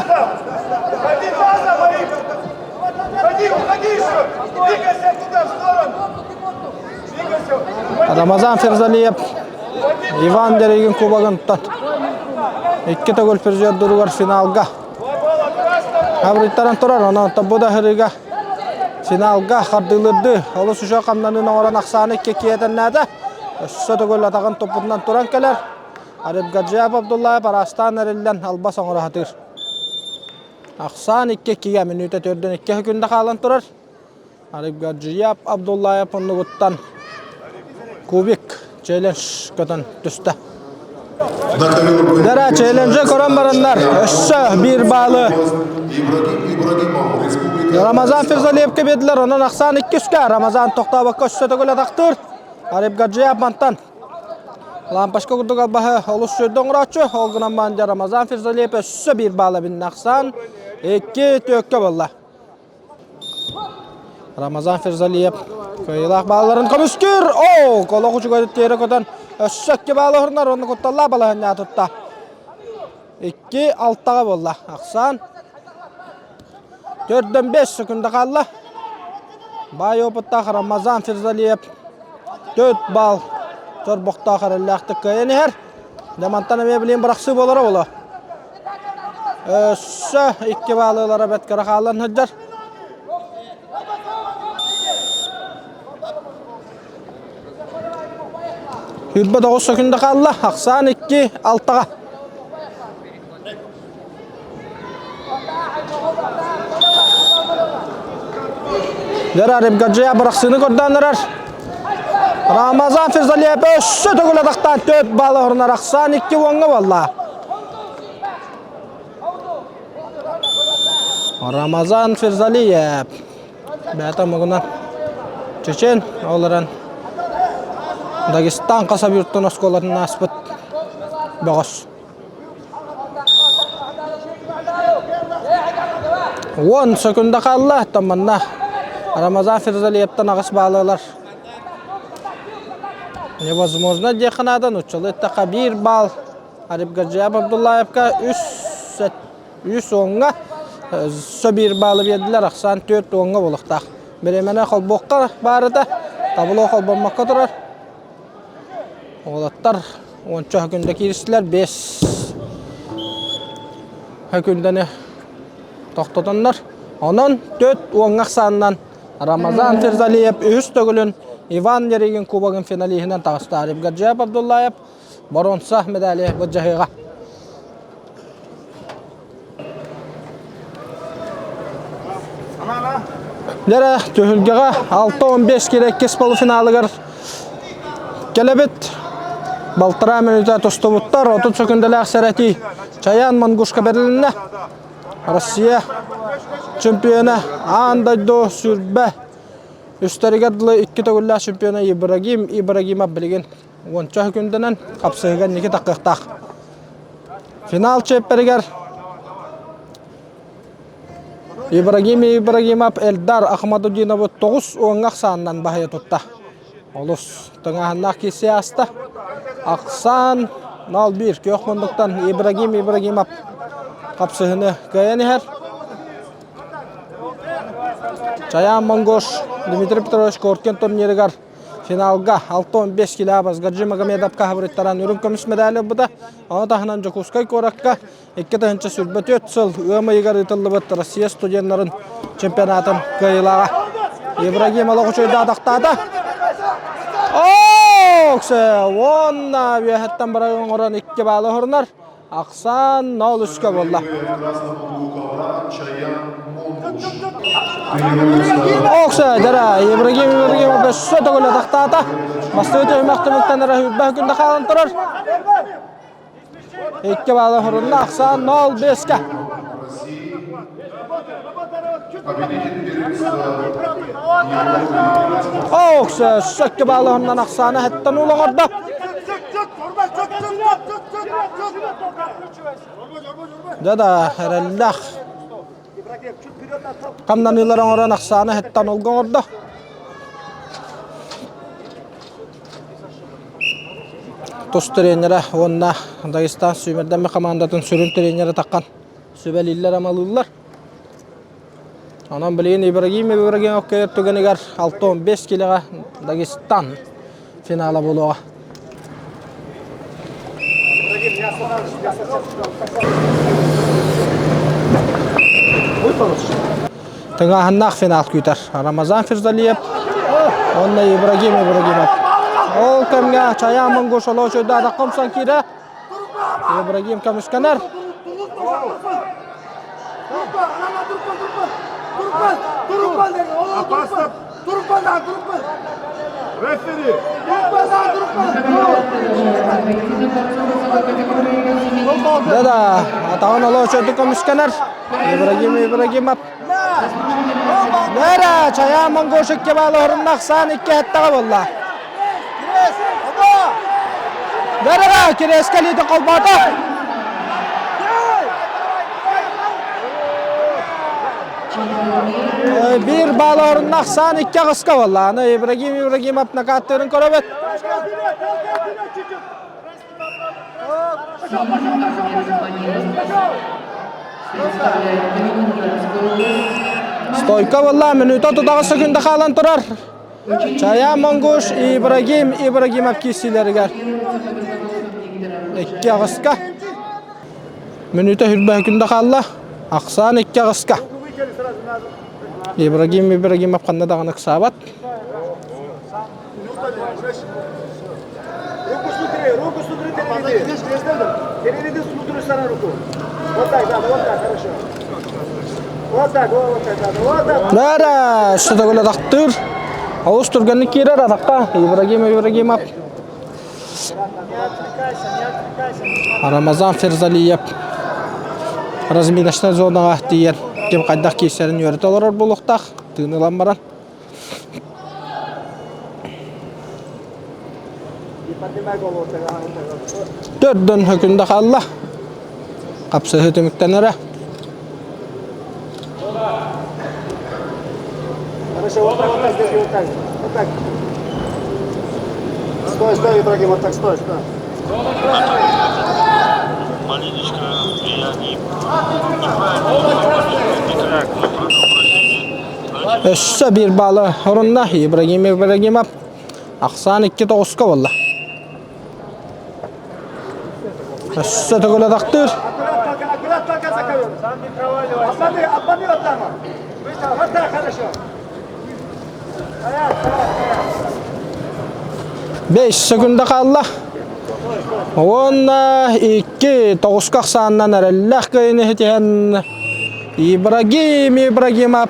Рамазан Ферзалиев Иван Дерегин кубогын тутан икки төгүл призердуругар финалга Абырыйтаран турар, онон бу да сырыыга финалга хардыылырды. Олус үчүгэй хамнаныын оҥорон ахсааны икки киэтэннээтэ. Өссө төгүл атаҕын туппутунан туран кэлэр. Арибгаджиев Абдуллаев араастаан эриллэн албас оҥоро сатыыр. Ахсаан икки иккигэ мүнүүтэ төрдүн икки күндэ хаалан турар. Арибгаджиев Абдуллаев оннугуттан кубик челлендж көтөн түстэ. Дара челленджи көрөн бараннар өссө биир баалы Рамазан Фирзалиевке бердилер. Онон ахсаан иккискэ Рамазан тохтообокко өссө төгүл атахтыыр. Арибгаджиев мантан лампочка курдук албаһы олус сүрдэ оҥорооччу. Ол гынан баран Рамазан Фирзалиев өссө биир баалы биннэ ахсаан икки түөккэ буолла. Рамазан Ферзалиев кыайыылаах баалларын көмүскүүр. Оо, олох үчүгэй тиэрэ көтөн өссө икки баалы уһурунар уонна кутталлаах балаһыанньа тутта. Икки алтаҕа буолла. Ахсаан төрдөн бес секунда хаалла. Баай опыттаах Рамазан Ферзалиев төрт балл чорбохтоох эрэллээхтик кыайан иһэр. Дьэ мантан эмиэ билин бырахсыы буолара буолуо. Өссө икки баалыылара бэрт кыра хаалан сылдьар. Сүүрбэ тоҕус сөкүндэ хаалла. Ахсаан икки алтаҕа. Дьэ Рибгаджия бырахсыыны көрдөөн эрэр. Рамазан Ферзалиев өссө төгүл атахтаан төрт балл орунар ахсаан икки уоҥҥа буолла. Рамазан Ферзалиев бэйэтэ омугунан чечен олорон Дагестан Хасавюрттун оскуолатын ааспыт бөҕөс. Уон сөкүндэ хаалла, оттон манна Рамазан Ферзалиевтан аҕыс баалы ылар. Невозможно диэххэ наада, нууччалыы эттэххэ биир баал Арибгаджиев Абдуллаевка үс үс уоҥҥа өссө биир баалы биэрдилэр, ахсаан түөрт уоҥҥа буолуохтаах. Бириэмэни холбуохха баарыта, табло холбоммокко турар. Уолаттар уонча күндэ кииристилэр, биэс күндэни тохтотоннор. Онон 4 уоҥҥа ахсаанынан Рамазан Ферзалиев үһүс төгүлүн Иван Ярыгин кубогын финалиһынан таҕыста. Арифгаджиев Абдуллаев боруонса медали былдьаһыаҕа. Дьэрэ түһүлгэҕэ 6-15 киирэ иккис полуфиналыгар кэлэбит. Балтараа мүнүүтэ тустубуттар. 30 сөкүндэлээх сэрэтии Чаян Монгушка бэрилиннэ. Россия чемпиона аан дойду сүүрбэ үстэригэр дылы икки төгүллээх чемпиона Ибрагим Ибрагимов билигин уонча күндэнэн хапсыһыга инники таххыахтаах. Финал чиэппэригэр Ибрагим Ибрагимов Эльдар Ахмадудиновы тоҕус уоҥҥа ахсаанынан баһыйа тутта. Олус тыҥааһыннаах киирсии ааста. Ахсаан 0-1 күөх муннуктан Ибрагим Ибрагимов хапсыһыны кыайан иһэр. Чаян Монгош Дмитрий Петрович Коркин турнирыгар финалга 6-15 кило Басгаджи Магомедовка хабырыттаран үрүҥ көмүс медали ылбыта. Ону таһынан Дьокуускай куоракка 2024 сыл ыам ыйыгар ыытыллыбыт Россия студеннарын чемпионатын кыайыылааҕа Ибрагим Олохучуйдаатахтаата. Оксе, уонна үөһэттэн баран оҥорон икки баалы оһорунар. Ахсаан 0-3 буолла. Оксе, дара, Ибрагим Ибрагимов өссө төгүл атахтаата. Бастыы түһүмэх түмүктэн эрэ хүрбэх күндэ хаалан турар. Икки баалы хорунна ахсаан 0-5-ке. Оксе, сөкке баалы хорунан ахсааны хэттэн улоҥордо. Да-да, эрэллээх. Хамнаныылар оҥорон ахсааны хэттэн олго оҥордо. Тус тренерэ уонна Дагестан сүүмэрдэммит хамаандатын сүрүн тренерэ таххан сүбэлииллэр-амалыыллар. Онон билигин Ибрагим Ибрагимов кэлэр түгэнигэр 6-15 килэҕэ Дагестан финала буолуоҕа. Тыҥааһыннаах финал күүтэр. Рамазан Фирзалиев уонна Ибрагим Ибрагимов. Ол кэмҥэ Чая Монгуш Олоочуйдаатах хомсон киирэ. Ибрагим көмүскэнэр. Да-да, атаҕын Олоочуйду көмүскэнэр. Ибрагим Ибрагимов Нера Чая Монгошик кебалорун ахсаан икки хаттаҕа буолла. Нера киреска лиитин холбоото. Биир баалорун ахсаан икки аҕыска буолла. Аны Ибрагим Ибрагимов накаттыырын көрөбүт. Стойка буолла, мүнүүтэ 39 секунда хаалан турар. Чая Монгуш Ибрагим Ибрагимов киирсиилэригэр икки аҕыска. Мүнүүтэ хүрбэ секунда хаалла. Ахсаан икки аҕыска. Ибрагим Ибрагимов ханна даҕаны ыксаабат. Руку внутри, руку внутри переведи. Переведи внутрь сторону руку. Вот так, да, вот так, хорошо. Вот так, вот так, да, вот так. Нара, что тахтыр. Олус түргэнник киирэр атахха Ибрагим Ибрагимов. Рамазан Ферзалиев разминочнай зонаҕа тиийэн ким хайдах киирсэрин үөрэтэ олорор буолуохтаах. Тыын ылан баран. Төрдөн хөкүндэ хаалла. Хапсыһыы түмүктэнэрэ. Стой, стой, Ибрагим, вот так, стой, стой. Өссө биир баалы орунна Ибрагим Ибрагимов ахсаан икки тоҕуска буолла. Өссө төгүл атахтыыр. Обмани, обмани вот там. Вот так, хорошо. 5 секунда хаалла. Уонна 2 тоҕуска ахсаанынан эрэллээх кыайыыны ситиһэн Ибрагим Ибрагимов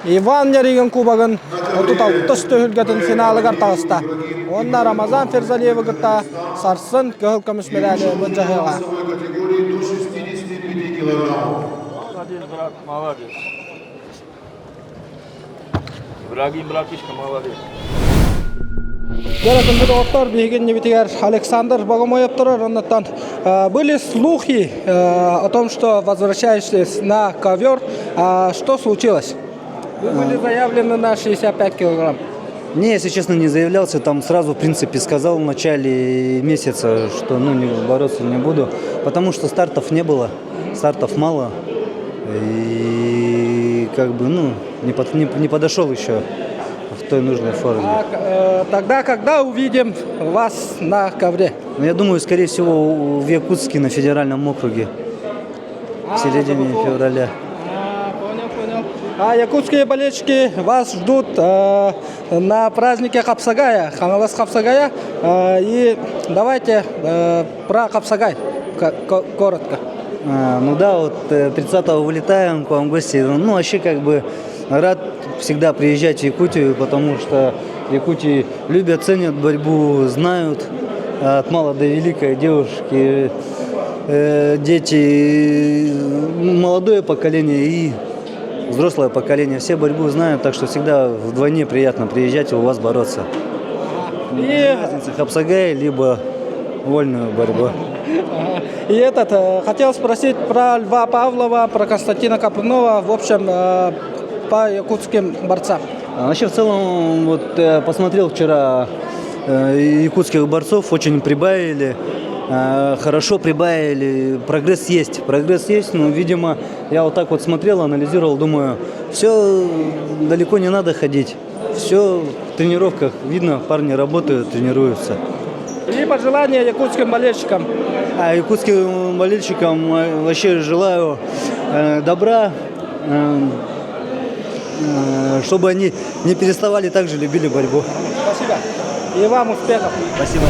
Иван Ярыгин кубогын 36 түһүлгэтин финалыгар таҕыста. Уонна Рамазан Ферзалиевы кытта сарсын кыһыл көмүс медали былдьаһыаҕа. категории до 65 килограммов. Молодец, брат, молодец. Ибрагим, братишка, молодец. Дьэ, доҕоттор, биһиги иннибитигэр Александр Богомоев турар. Оннуттан были слухи о том, что возвращаетесь на ковер. Что случилось? Вы были заявлены на 65 килограмм. Не, если честно, не заявлялся. Там сразу, в принципе, сказал в начале месяца, что ну, не, бороться не буду, потому что стартов не было, стартов мало. И как бы, ну, не, под, не, не подошел еще в той нужной форме. А, тогда когда увидим вас на ковре? Ну, я думаю, скорее всего, в Якутске на федеральном округе в середине февраля. А, понял, понял. А якутские болельщики вас ждут на празднике Хапсагая, Хаҥалас Хапсагая. И давайте про Хапсагай коротко. А, ну да, вот 30-го вылетаем к вам в гости. Ну, вообще, как бы, рад всегда приезжать в Якутию, потому что в Якутии любят, ценят борьбу, знают от мала до велика девушки, дети, молодое поколение и взрослое поколение. Все борьбу знают, так что всегда вдвойне приятно приезжать и у вас бороться. И разница хапсагай, либо вольную борьбу. И этот, хотел спросить про Льва Павлова, про Константина Капрунова, в общем, по якутским борцам. А вообще, в целом, вот посмотрел вчера якутских борцов, очень прибавили, хорошо прибавили, прогресс есть, но, видимо, я вот так вот смотрел, анализировал, думаю, все, далеко не надо ходить, все в тренировках видно, парни работают, тренируются. И пожелания якутским болельщикам. А якутским болельщикам вообще желаю добра, чтобы они не переставали так же любили борьбу. Спасибо. И вам успехов. Спасибо.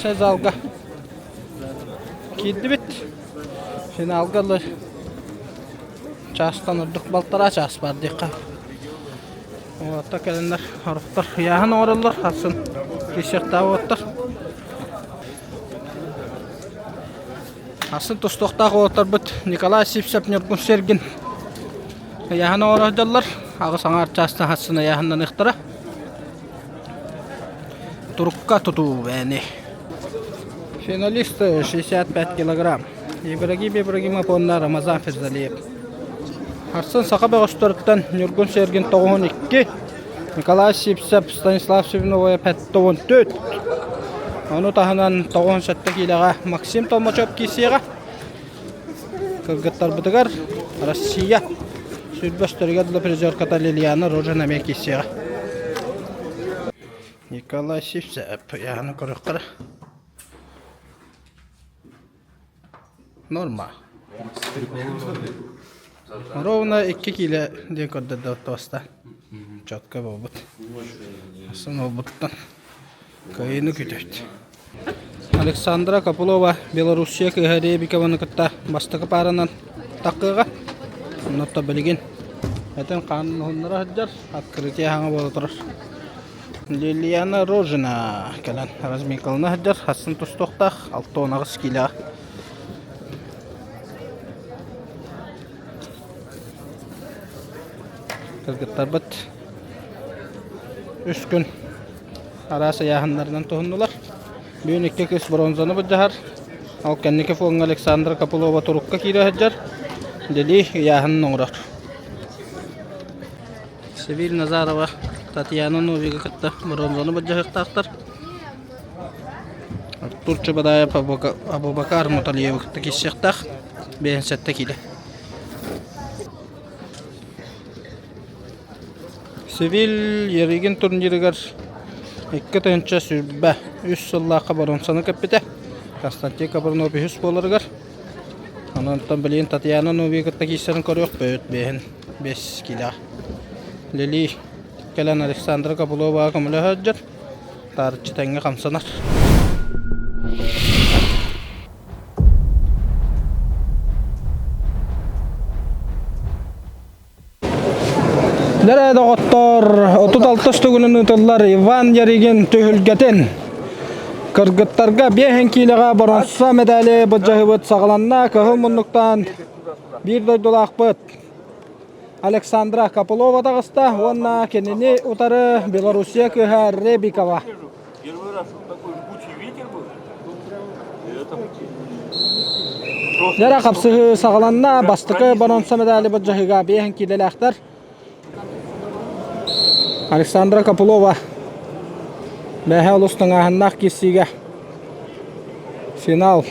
Разминочнай залга киирдибит. Финалга ылы чаастан ордук балтараа чаас бар диэххэ. Уолаттар кэлэннэр орохтор ыйааһын оҥороллор, сарсын киирсиэхтээх уолаттар. Сарсын тустуохтаах уолаттарбыт Николай Сивцев, Ньургун Сергин ыйааһын оҥоро сылдьаллар. Аҕыс аҥаар чаастан сарсын ыйааһыннаныахтара. Турукка тутуу бэни. Финалисты 65 килограмм. Ибрагим Ибрагимов уонна Рамазан Ферзалиев. Сарсын саха бөҕөстөрүттэн Ньургун Сергин 92, Николай Сивцев, Станислав Сивновой 54. Ону таһынан 97 киилэҕэ Максим Толмачев киирсиэҕэ. Кыргыттарбытыгар Россия. Сүүрбэстэригэр дылы призерката Лилиана Рожина эмиэ киирсиэҕэ. Николай Сивцев ыйааһыны көрүөххэ Норма. Ровно 2 киилэ диэн көрдөрдө тоста. Четко буолбут. Сын буолбуттан кыайыыны күтөт. Александра Копылова Белоруссия кыыһа Ребикованы кытта бастакы пааранан таххыаҕа. Онно билигин этин хаанын уһуннара сылдьар, открытие хаҥа буола турар. Лилиана Рожина кэлэн разминкалана сылдьар, хассын тустуохтаах, 68 киилэҕэ. Кыргыттарбыт үс күн араас ыйааһыннарынан туһуннулар. Бүгүн икки кыыс бронзаны былдьаһар. Ол кэнники фоҥҥа Александра Копылова турукка киирэ сылдьар. Дели ыйааһынын оҥорор. Севиль Назарова Татьяна Новига кытта бронзаны былдьаһыахтаахтар. Артур Чебадаев Абубакар Муталиевы кытта киирсиэхтээх. 57 киилэ. Севиль Ярыгин турнирыгар 2023 сыллаахха боруонсаны кэппитэ. Константин Капрунов үһүс буоларыгар. Онон билигин Татьяна Новия кытта киирсэрин көрүөхпүт. Бэһин 5 киилээх. Лили кэлэн Александра Копыловаҕа көмөлөһө сылдьар. Таарыччы тэҥҥэ хамсанар. Дэрэ доҕоттор, 36 төгүлүн ыытыллар Иван Ярыгин түһүлгэтин кыргыттарга биэһин киилэҕэ боронса медали былдьаһыыбыт саҕаланна. Кыһыл муннуктан биир дойдулаахпыт Александра Копылова таҕыста уонна кинини утары Белоруссия кыыһа Ребикова. Дьэрэ хапсыһыы саҕаланна. Бастакы боруонса медали былдьаһыыга биэһин киилэлээхтэр. Александра Копылова бэһэ олус тыҥааһыннаах киирсиигэ финал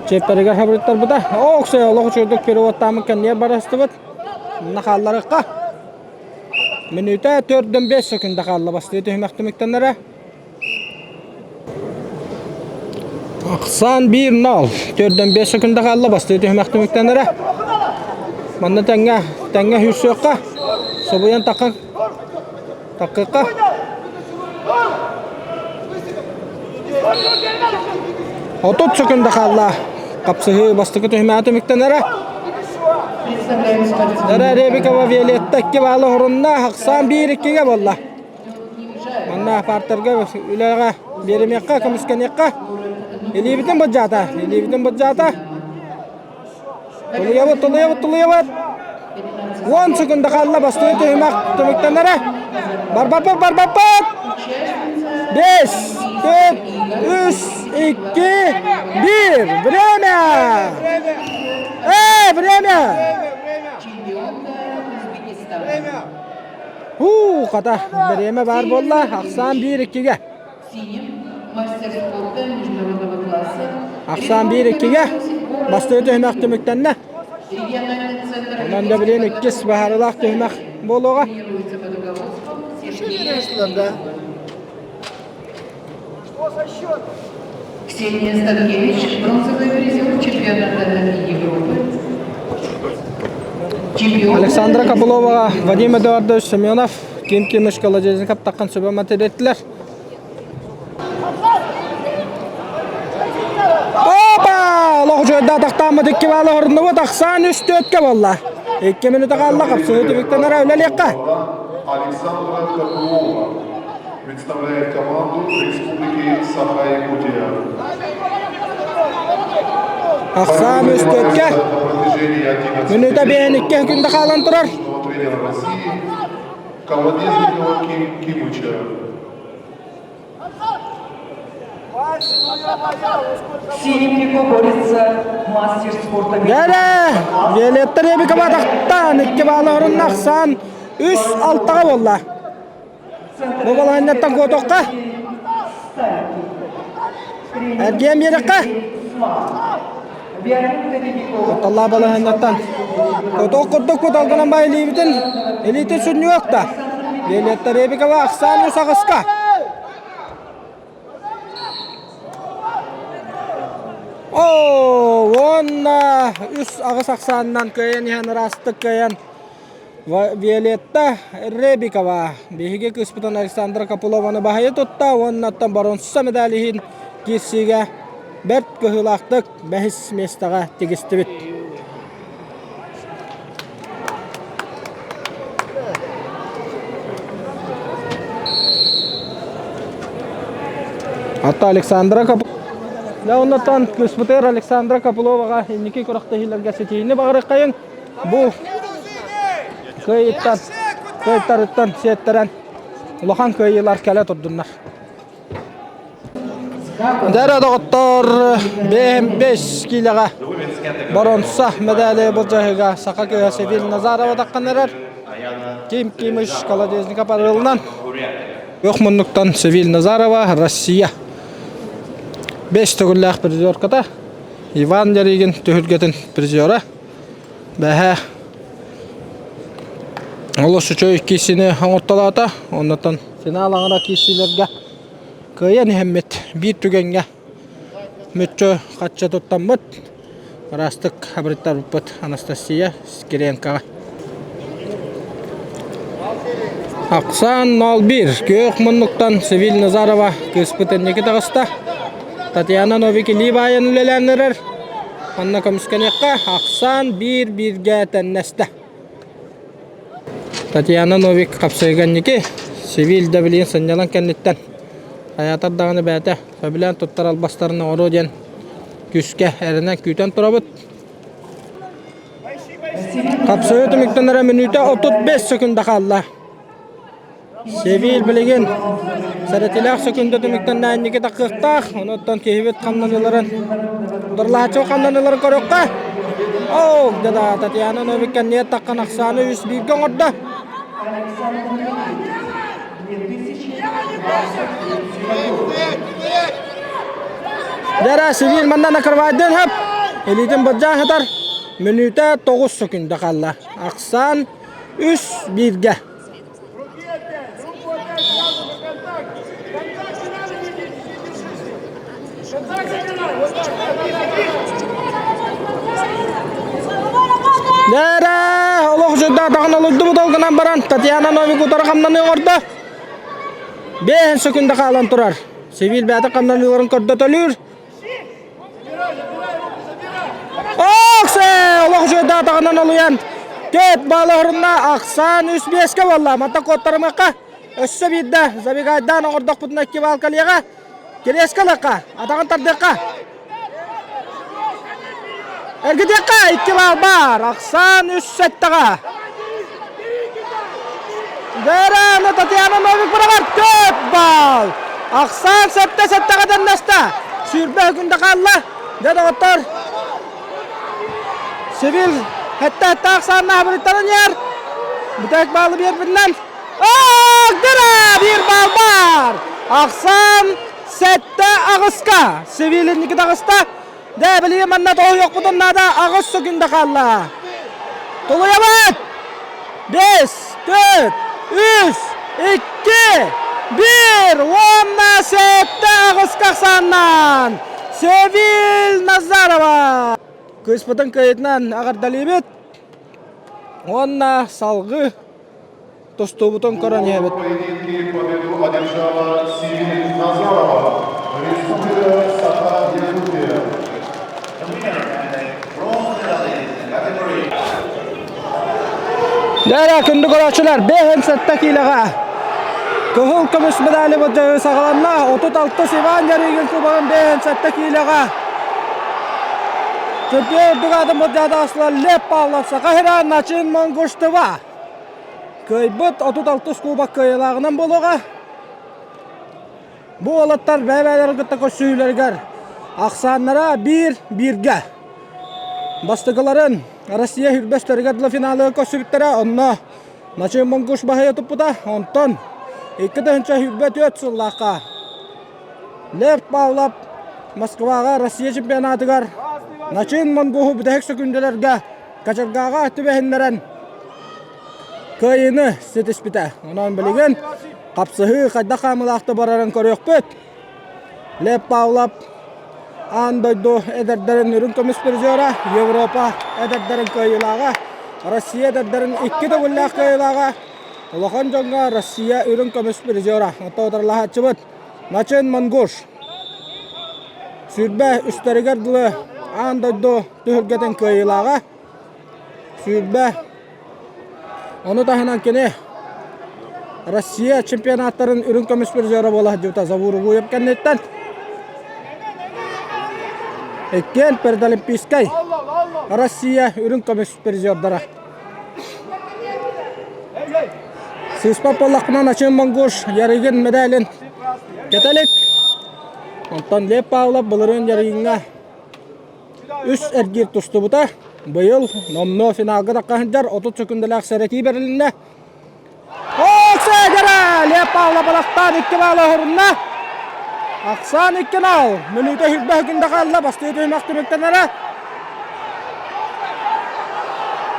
чиэппэригэр хабырыттарбыта. Ооксой олох үчүгэйдик переводтааммыт кэннигэр барыстыбыт. Манна хаалларыахха. Мүнүүтэ төрдөн 5 секунда хаалла бастыы түһүмэх түмүктэнэрэ. Ахсаан 1-0. Төрдөн 5 секунда хаалла бастыы түһүмэх түмүктэнэрэ. Манна тэҥҥэ тэҥҥэ сүүрсүөххэ. Собуйан тахха таккыкка. 30 секунда хаалла. Хапсыһыы бастакы түһүмэҕэ түмүктэнэрэ. Дара Ребикова Виолетта 2 баалы хорунна, Ахсаан 1-2-ге буолла. Манна партерга үлэҕэ биэримиэххэ, көмүскэниэххэ. Илиибитин былдьаата, илиибитин былдьаата. Тулуйабыт, тулуйабыт, тулуйабыт. 10 секунда хаалла бастыҥ түһүмэх түмүктэнэрэ. Барбаппыт, барбаппыт! 5, 4, 3, 2, 1. Время! Э, время! Уу, хата, бириэмэ баар буолла. Ахсаан 1-2-ге. Ахсаан 1-2-ге. Бастакы түһүмэх түмүктэннэ. Онон да билигин иккис баһаарылаах түһүмэх буолуоҕа. Ксения Станкевич, бронзовый призер чемпионата Европы. Чемпион Александра Копыловаҕа Вадим Эдуардович Семенов, Ким Кимыч Колодезников таххан сүбэ мэтэреттилэр. Опа! Олох үчүгэйдэ атахтааммыт икки баалы хоруннубут. Ахсаан үс түөткэ буолла. Икки мүнүүтэ хаалла. Хапсыһыы түмүктэнэрэ үлэлиэххэ. Александра Копылова представляет команду Республики Саха-Якутия. Ахсаан үс түөткэ. Мүнүүтэ биэһин икки күндэ хаалан турар. Тренера России Колодезникова Ким Кимыча. Синим борется мастер спорта. Дәрэ! Виолетта Ребикова тахтан икки баалы орунна ахсаан үс алтаҕа буолла. Бу балаһынньаттан куотуохха. Эргийэн биэрэххэ. Кутталлаах балаһыанньаттан Отох курдук куталгынан бай илиибитин илиитин сүнньүөх да. Виолетта Ребикова ахсаан үс аҕыска. Оо, уонна үс аҕыс ахсаанынан кыайан иһэн ыраастык кыайан Виолетта Ребикова биһиги кыыспытын Александра Копылованы баһыйа тутта уоннаттан боруонса медаль иһин киирсиигэ бэрт кыһыылаахтык бэһис миэстэҕэ тигистибит. Атта Александра Копылова Дьэ, оннуттан кыыспытыгар Александра Копыловаҕа инники күрэхтэһиилэргэ ситиһиини баҕарыаххайыҥ. Бу кыайыттан, кыайтарыттан сиэттэрэн улахан кыайыылар кэлэ турдуннар. Дьэ доҕоттор, 5 киилэҕэ боронса медали былдьаһыыга саха кыыһа Севиль Назарова таххан эрэр. Ким Кимыш Колодезников арыалынан. Күөх муннуктан Севиль Назарова, Россия. 5 төгүллээх призерката. Иван Ярыгин түһүлгэтин призера. Бэһэ олус үчүгэй киирсиини оҥортолоото. Оннуттан финал аҥара киирсиилэргэ кыайан иһэммит биир түгэҥҥэ мүччү хаччы туттаммыт ыраастык абырыттарбыппыт Анастасия Скиренкоҕа. Ахсаан 0-1 күөх муннуктан Севиль Назарова кыыспыт инники таҕыста. Татьяна Новик илии баайан үлэлээн эрэр. Манна көмүскэниэххэ ахсаан биир-бииргэ тэннэстэ. Татьяна Новик хапсыйга инники Севиль да билигин сынньалаҥ кэнниттэн хайаатар даҕаны бэйэтэ сөбүлээн туттар албастарын оҥоруо диэн күүскэ эрэнэн күүтэн турабыт. Хапсыйыы түмүктэнэрэ мүнүүтэ 35 секунда хаалла. Севиль билигин сэрэтилээх сөкүндэ түмүктэннэ инники тахсыахтаах. Онуттан киһибит хамнаныыларын Дорлааччы хамнаныыларын көрүөххэ. Оо, да Татьяна Новик кэнниэ таххан ахсааны үс бииргэ оҥордо. Дара Севиль манна накрывайдын хөп. Илиитин бырдьаан сытар. Мүнүүтэ 9 сөкүндэ хаалла. Ахсаан үс бииргэ. Дээрэ, олох дьуйдаатаҕын олуйдубут ол гынан баран Татьяна Новик утары хамнаныы оҥордо. Биэһин сөкүндэ хаалан турар. Севиль бэйэтэ хамнаныыларын көрдөтөлүүр. Оксе! Олох үчүгэйдээх олуйан Кэт баалаһырынна ахсаан үс биэскэ буолла. Манта куоттарымыахха өссө биирдэ забегайдаан оҥордохпутуна икки баал кэлиэҕэ. Кириэскэ ылыахха, атаҕын тардыахха. Эргитиэххэ икки баал баар. Ахсаан үс сэттэҕэ. Дэраны Татьяна Новик быраҕар төрт баал. Ахсаан сэттэ сэттэҕэ тэннэстэ. Сүүрбэ күндэ хаалла. Дьэ доҕоттор, Севил хэтте-хэтте ахсаанна абырыттарын иһэр. Бүтэк баалы биэрбитинэн. Агдара! Биир баал баар! Ахсаан сэттэ аҕыска. Севил инники таҕыста. Дэ, билигин манна тоһуйуохпутун наада, аҕыс сөкүндэ хаалла. Тулуйабыт! Бэс, төрт, үс, икки, биир уонна сэттэ аҕыска ахсааннаан Севиль Назарова! Кыыспытын кыайытынан аҕардалыыбыт уонна салгыы тустуубутун көрөн иһэбит. поединке победу одержала Севиль Назарова, Республика Саха-Якутия. Дээрэ, күндү көрөөччүлэр, 57 киилэҕэ кыһыл көмүс медали былдьаһыы саҕаланна. 36 Иван Ярыгин кубогын 57 киилэҕэ Чемпион үрдүк аатын былдьаатаҕасылар Лев Павлов Саха сирэ Начин Монгуштова. Кыайбыт 36 кубок кыайыылааҕынан буолуоҕа. Бу уолаттар бэйэ-бэйэлэрин кытта көрсүһүүлэригэр ахсааннара биир бииргэ. Бастакыларын Россия үрбэстэригэр дылы финалыгар көрсүбүттэрэ, онно Начын Монгуш баһыйа туппута. Онтон 2024 сыллаахха Лев Павлов Москваҕа Россия чемпионатыгар. Начыын Монгуһу бүтэһик сөкүндэлэргэ качыргааҕа түбэһиннэрэн кыайыыны ситиспитэ. Онон билигин хапсыһыы хайдах хаамыылаахта барарын көрүөхпүт. Лев Павлов аан дойду эдэрдэрин үрүҥ көмүс призера, Европа эдэрдэрин кыайыылааҕа, Россия эдэрдэрин икки төгүллээх кыайыылааҕа, улахан дьоҥҥо Россия үрүҥ көмүс призера. Оттон утарылаһааччыбыт Начын Монгуш 20 үстэригэр дылы аан дойду түһүлгэтин кыайыылааҕа, 20 Ону таһынан кини Россия чемпионаттарын үрүҥ көмүс призера буола сылдьыбыта Завур Угуев кэнниттэн. Иккиэн передолимпийскай Россия үрүҥ көмүс призердара. Сыыспат буоллахпына Начын Монгуш Ярыгин медалин кэтэлик. Онтон Лев Павлов былырыын Ярыгиҥҥа Үс эргиир тустубута. Быйыл номнуо финалга тахха сылдьар 30 сөкүндэлээх сэрэтии бэрилиннэ. Оксагара! Лев Павлов балахтаан икки баала оһорунна. Ахсаан икки нал. Мүнүүтэ хүрбэ сөкүндэ хаалла. Бастыы түһүмэх түмүктэнэрэ.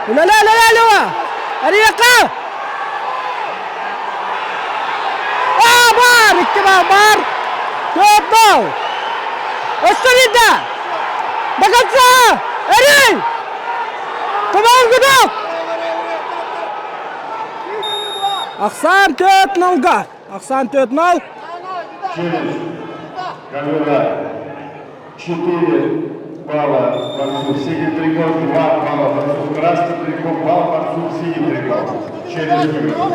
Үлэлэ, үлэлэ, Лева! Эрийэххэ! Аа, бар! Икки бал бар! Төрт бал! Өссө биирдэ! До конца! Эрий! Туман гудок! Ахсаан төрт налга! Ахсаан төрт нал! Через ковера 4 балла борцу в синем трико, 2 балла борцу в красном трико, балл борцу в синем трико. Через выход.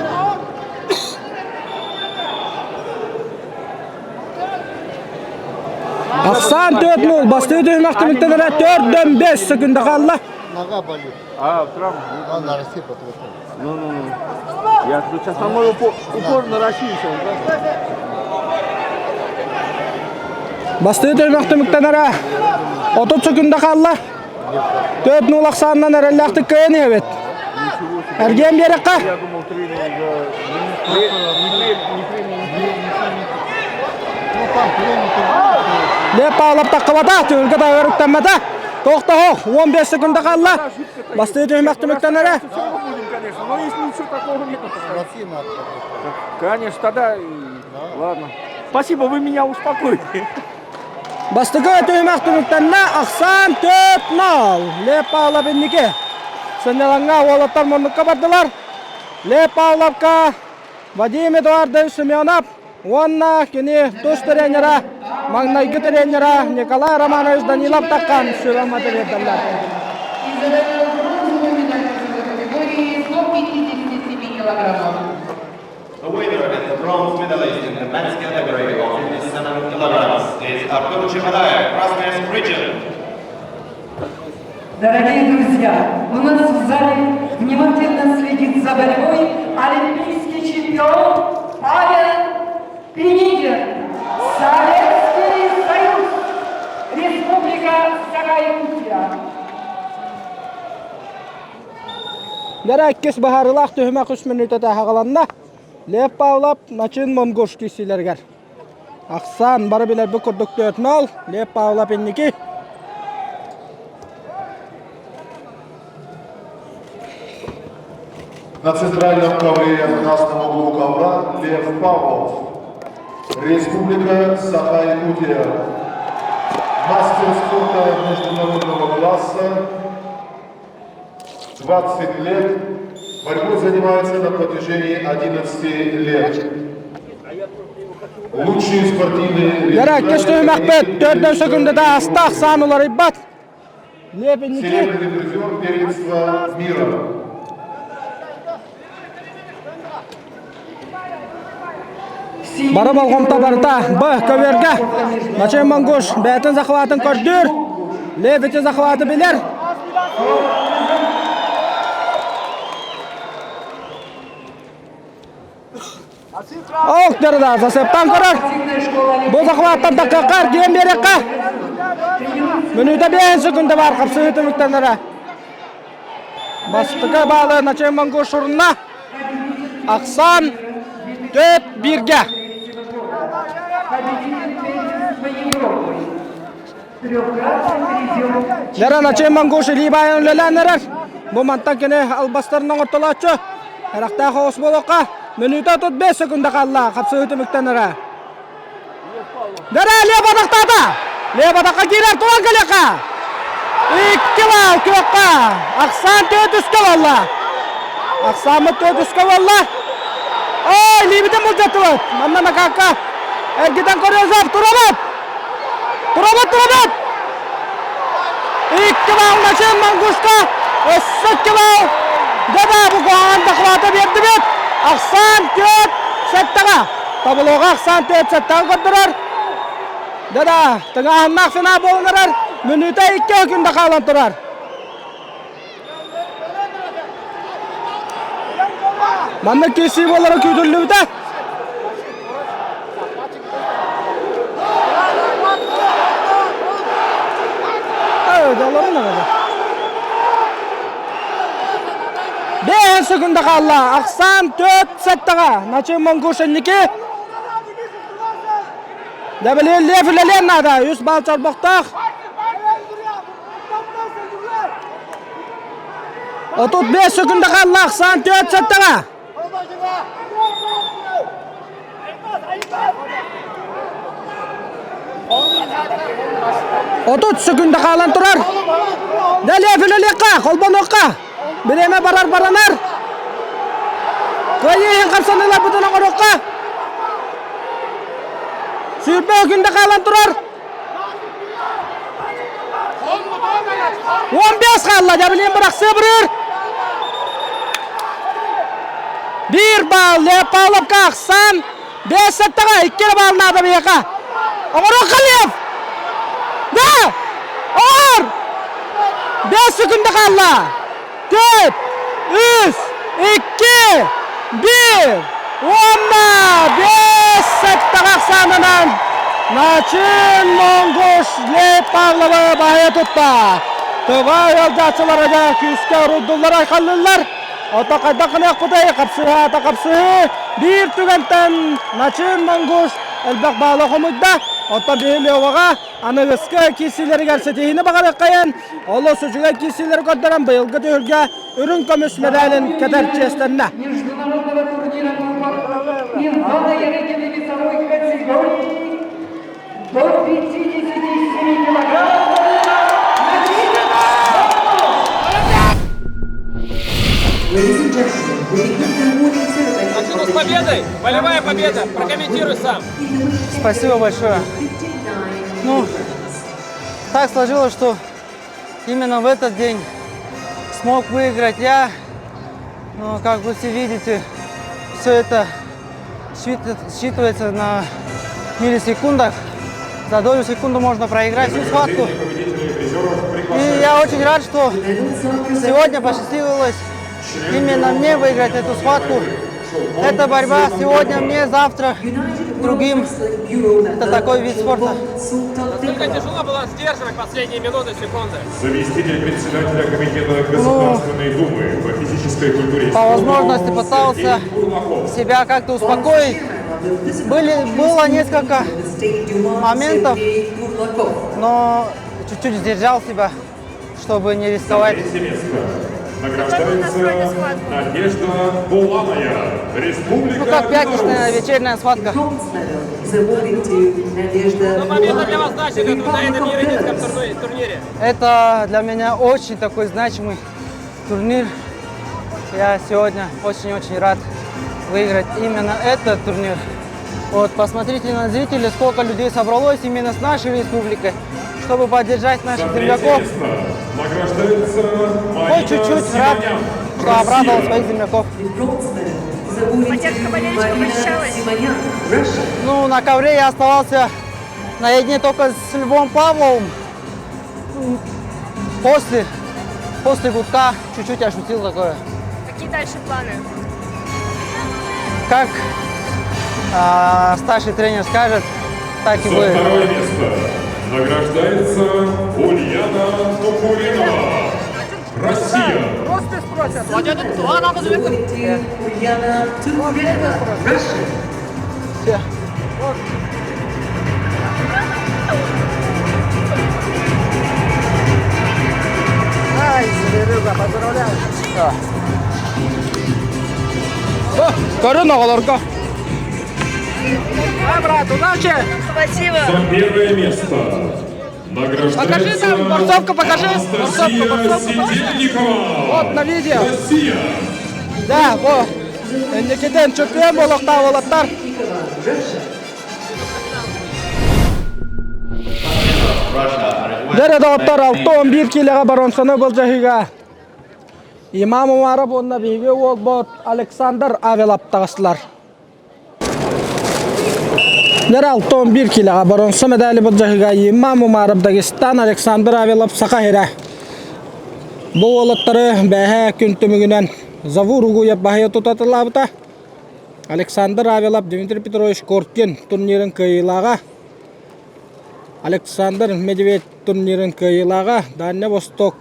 Ахсаан 4-0 бастыы түһүмэх түмүктэнэрэ 4-5 секунда хаалла. Нога болит. А, травма? Да, на России потом. Ну, ну, ну. Я тут сейчас основной упор, упор на Россию сейчас, да? Бастыы түһүмэх түмүктэнэрэ 30 секунда хаалла. 4-0 ахсаанынан эрэллээхтик кыайан иһэбит. Эргиэн биэрэххэ. Я думал, тренер уже не, не, не, не, Лев Павлов таххыбата, түһүлгэ таһыгар үктэммэтэ. Тохтоһо, 15 секунда хаалла. Бастыы түһүмэх түмүктэнэрэ. Но если ничего такого нет, Конечно, тогда ладно. Спасибо, вы меня успокоили. Бастакы түһүмэх түмүктэннэ ахсаан 4-0. Лев Павлов инники. Сынньалаҥҥа уолаттар муннукка бардылар. Лев Павловка Вадим Эдуардович Семенов уонна кини тус тренера, маҥнайгы тренера Николай Романович Данилов таххан сүбэ матырыйдаллар. И завоевал бронзовую медаль весовой категории до 57 килограммов. The winner and the bronze medalist in the men's category of 57 kilograms is Artur Chimadaev, Krasnoyarsk region. Дорогие друзья, у нас в зале внимательно следит за борьбой олимпийский чемпион Павел Пинигин. Советский Союз, Республика Саха-Якутия. Дара иккис баһаарылаах түһүмэх үс мүнүүтэтэ аһаҕаланна. Лев Павлов Начин Монгуш киирсиилэригэр. Ахсаан бары билэрбит курдук 4-0. Лев Павлов инники. На центральном ковре в красном углу ковра Лев Павлов. Республика Саха-Якутия. Мастер спорта международного класса. 20 лет. Борьбой занимается на протяжении 11 лет. Лучшие спортивные Дара көстүмэхпит төрдөн сөкүндэтэ астаах саан уларыйбат. Лев инники. Серебряный призер первенства мира. Бары болҕомто барыта Б көбүөргэ. Начай Монгуш бэйэтин захватын көрдүүр. Лев ити захваты билэр. Ох, дырда, засептан көрөр. Бу захваттан таккаккар диэн биэрэххэ. Мүнүүтэ биэһин секунда бар хапсыһыы түмүктэнэрэ. Бастакы баалы Начай Монгуш урунна. Ахсаан төрт бииргэ. Трехкратный призер. Лера Наче Мангуш Илибайын үлэлээн эрэр. Бу мантан кини албастарын оҥортолооччу. Эрахтаах оҕус буолуохха. Мүнүүтэ 35 секунда хаалла. Хапсыһыы түмүктэн эрэ. Лера Лев атахтаата. Лев атахха киирэр туран кэлиэххэ. Икки баал күөххэ. Ахсаан төрт үскэ буолла. Ахсааммыт төрт үскэ буолла. Ой, лиибитин былдьаттыбыт. Манна накакка эргитэн көрүөзөв турабыт. Турабыт, турабыт! Икки баал Начын Мангушка, өссө икки баал Дада бу куһаҕан дохвата биэрдибит. Ахсаан түөрт сэттэҕэ. Таблоҕа ахсаан түөрт сэттэҕэ көрдөрөр. Дада тыҥааһыннаах финал буолан эрэр. Мүнүүтэ икки күндэ хаалан турар. Манна киирсии буолара күүтүллүбүтэ. Бэһэн секунда хаалла. Ахсаан төрт сеттаҕа. Начын Монгуш инники. Лев үлэлиэн наада. Үс баал чорбохтоох. 35 секунда хаалла ахсаан түөрт сэттэҕэ. 30 секунда хаалан турар. Далее үлэлиэххэ, холбонуохха. Бириэмэ барар баранар. Кыайыы иһин хамсаныыларбытын оҥоруохха. Сүүрбэ күндэ хаалан турар. 15 хаалла, Жабелин бырахсыы бырыр. Биир балл Лев Павловка ахсан, 5 сеттаҕа 2 эрэ балл наада биһиэхэ. Оҥоруохха Лев! Да! Оҥор! 5 секунда хаалла. 4, 3, 2, 1. Уонна 5 сеттаҕа ахсаанынан Начин Монгуш Лев Павловы баһыйа тутта. Тыва ыалдьааччылара да күүскэ уруйдуллар айхаллыыллар. Ото хайдах гыныахпытый хапсыһаата хапсыһыы биир түгэнтэн Начин Монгуш элбэх баалы хомуйда. Оттон биһи Леваҕа аныгыскы киирсиилэригэр ситиһиини баҕарыаххайын олус үчүгэй киирсиилэри көрдөрөн быйылгы түһүлгэ үрүҥ көмүс мэдээлин кэтэр чиэстэннэ. Международного турнира Ивана Ярыгина весовой категории до 57 килограмм Начну с победой! Волевая победа! Прокомментируй сам. Спасибо большое. Ну, так сложилось, что именно в этот день смог выиграть я. Но, как вы все видите, все это считывается на миллисекундах. За долю секунды можно проиграть всю схватку. И я очень рад, что сегодня посчастливилось именно мне выиграть эту схватку. Это борьба сегодня мне, завтра другим. Это такой вид спорта. Насколько тяжело было сдерживать последние минуты, секунды? Заместитель председателя Комитета Государственной Думы по физической культуре и По возможности пытался себя как-то успокоить. Было несколько моментов, но чуть-чуть сдержал себя, чтобы не рисковать. Третье место награждается Надежда Буланая, Республика Ну, как пятничная Беларусь. вечерняя схватка. Но победа для вас значит это на этом Ярыгинском турнире. Это для меня очень такой значимый турнир. Я сегодня очень-очень рад выиграть именно этот турнир. Вот, посмотрите на зрителей, сколько людей собралось именно с нашей республикой, чтобы поддержать наших За третье земляков. место награждается Хоть Марина чуть-чуть рад, Симонян, что обрадовал Россия. своих земляков. Поддержка болельщиков ощущалась? Ну, на ковре я оставался наедине только с Львом Павловым. После гудка чуть-чуть ощутил такое. Какие дальше планы? Как старший тренер скажет, так и За будет. второе место награждается Ульяна Тукуринова, Россия. Все. Көрүн оҕолорго. Брат, удачи! Спасибо. За первое место Покажи там, борцовку покажи. Борцовку, борцовку. Сидельникова. Вот на видео. Россия. Да, бу. Никитен чемпион буолуохтаах уолаттар. Дьэ доҕоттор 6-11 киилэҕэ боруонсаны былдьаһыыга Имам Умаров уонна биһиги уолбут Александр Авелов таҕыстылар. Дьэ 6-11 киилэҕэ боруонса медали былдьаһыыга Имам Умаров Дагестан, Александр Авелов Саха сирэ. Бу уолаттары бэһэ күн түмүгүнэн Завур Угуев баһыйа тутатылаабыта. Александр Авелов Дмитрий Петрович Коркин турнирын кыайыылааҕа. Александр Медведь турнирын кыайыылааҕа, Дальний Восток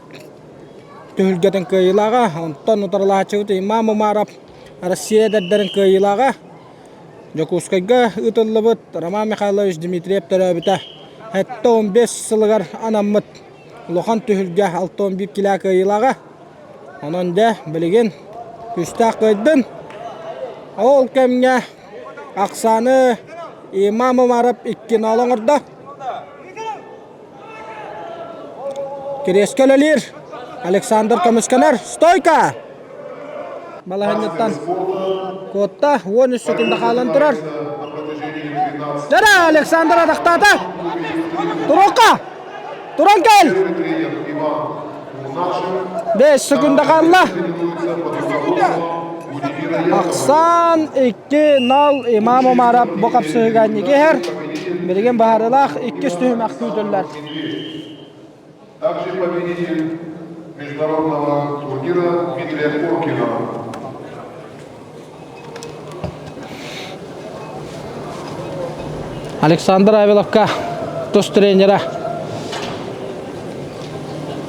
түһүлгэтин кыайыылааҕа, онтон утарылаһааччыбыт Имам Умаров Россия эдэрдэрин кыайыылааҕа, Дьокуускайга ыытыллыбыт Роман Михайлович Дмитриев төрөөбүтэ 75 сылыгар анаммыт улахан түһүлгэ 61 килэ кыайыылааҕа. Онон дьэ билигин күүстээх кыайдын. Ол кэмҥэ ахсааны Имам Умаров 2-0 оҥордо. Кириэскэ үлэлиир. Александр көмүскэнэр. Стойка! Балаһынньыттан куотта. 13 секунда хаалан турар. Дара Александр атахтаата. Турукка! Туран кэл! 5 секунда хаалла. Ахсан 2-0 Имам Умаров бу хапсыһыыга инники иһэр. Билигин баһарылаах иккис түһүмэх күүтүллэр. Также победитель международного турнира Дмитрия Коркина. Александр Авиловка тус тренера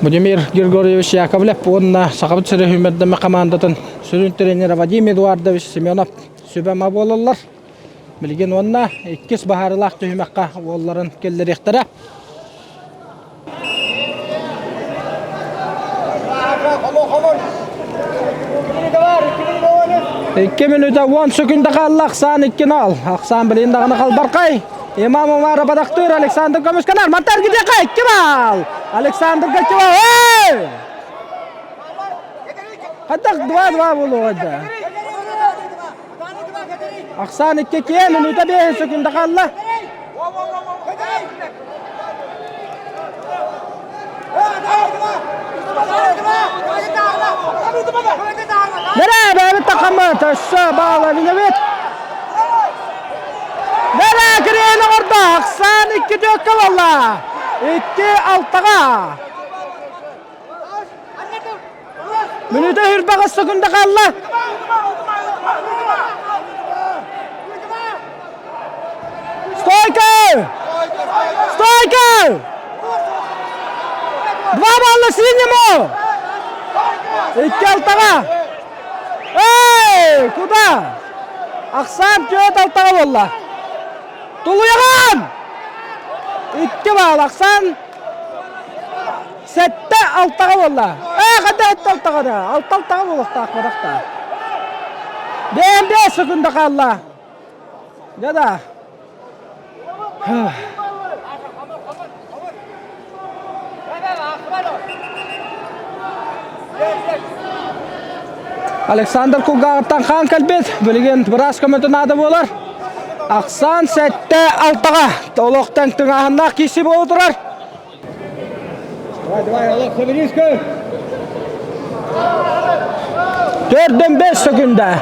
Владимир Григорьевич Яковлев уонна Сахабыт сирэ сүүмэрдэммит хамаандатын сүрүн тренера Вадим Эдуардович Семенов сүбэ-ама буолаллар. Билигин уонна иккис баһаарылаах түһүмэххэ уолларын киллэриэхтэрэ. Икки мүнүүтэ 10 секунда хаалла Ахсаан 2-0. Ахсаан билин даҕаны халбархай. Имам Умара бадахтыыр Александр Көмүсканар. Мантар гидеха 2 бал. Александр Кольцева. Эй! Хаттах 2-2 буолуоҕа да. Ахсаан 2 киэн мүнүүтэ 5 секунда хаалла. Нэрэ, бэйэбит тахаммыт, өссө баала минэбит. Нэрэ, кириэн оҥордо, Ахсаан икки түөккэ буолла. Икки алтаҕа. Мүнүүтэ үрбэҕэ секунда хаалла. Стойка! Стойка! Два балла синему! Икки алтаҕа! Эй, куда? Ахсаан түөрт алтаҕа буолла. Тулуйаҕын! Икки баал Ахсаан Сэттэ алтаҕа буолла. Ээ, ханна сэттэ алтаҕа да? Алта алтаҕа буолуохтаах бадахта. Бэйэм биэс секунда хаалла. Дьэ да. Александр кулгааҕыттан хаан кэлбит. Билигин быраас көмөтө наада буолар. Ахсаан сэттэ алтаҕа. Олохтон тыҥааһыннаах киирсии буола турар. Давай, давай, Олег, соберись Төрдөн 5 секунда.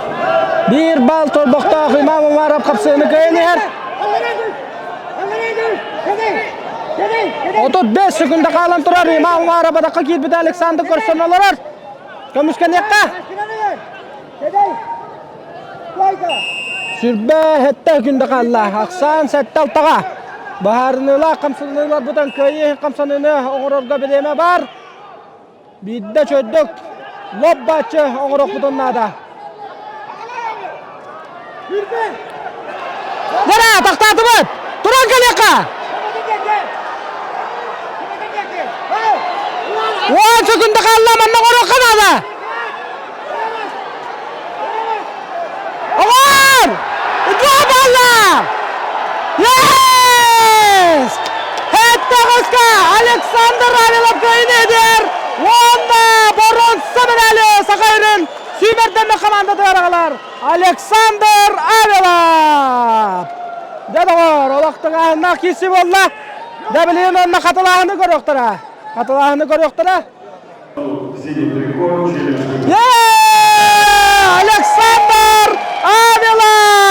Биир балл торбохтоох Имам Умаров хапсыыны кыайан иһэр. 35 секунда хаалан турар Имам Умаров бадахха киирбитэ Александр көрсөн олорор. Көмүскэниэххэ. Сүрбэ сэттэ күндэ хаалла. Ахсаан сэттэ алтаҕа. Баһаарыныылаах хамсаныылар бутан кыайыы хамсаныыны оҥорорго бириэмэ баар. Биирдэ чөйдөк лоп бааччы оҥорохпутун наада. Нара, тахтаатыбыт! Туран кэлиэххэ! Уон секунда хаалла, манна оҥоруохха наада! Үһүскэ Александр Авелов кыайыны уонна боруонса медали Саха сирин сүүмэрдэммит хамаандатыгар аҕалар Александр Авелов. Дьэ доҕор, олох тыҥааһыннаах киирсии буолла. Дьэ билигин уонна хатылааһыны көрүөхтэрэ. Хатылааһыны көрүөхтэрэ. Александр Авелов!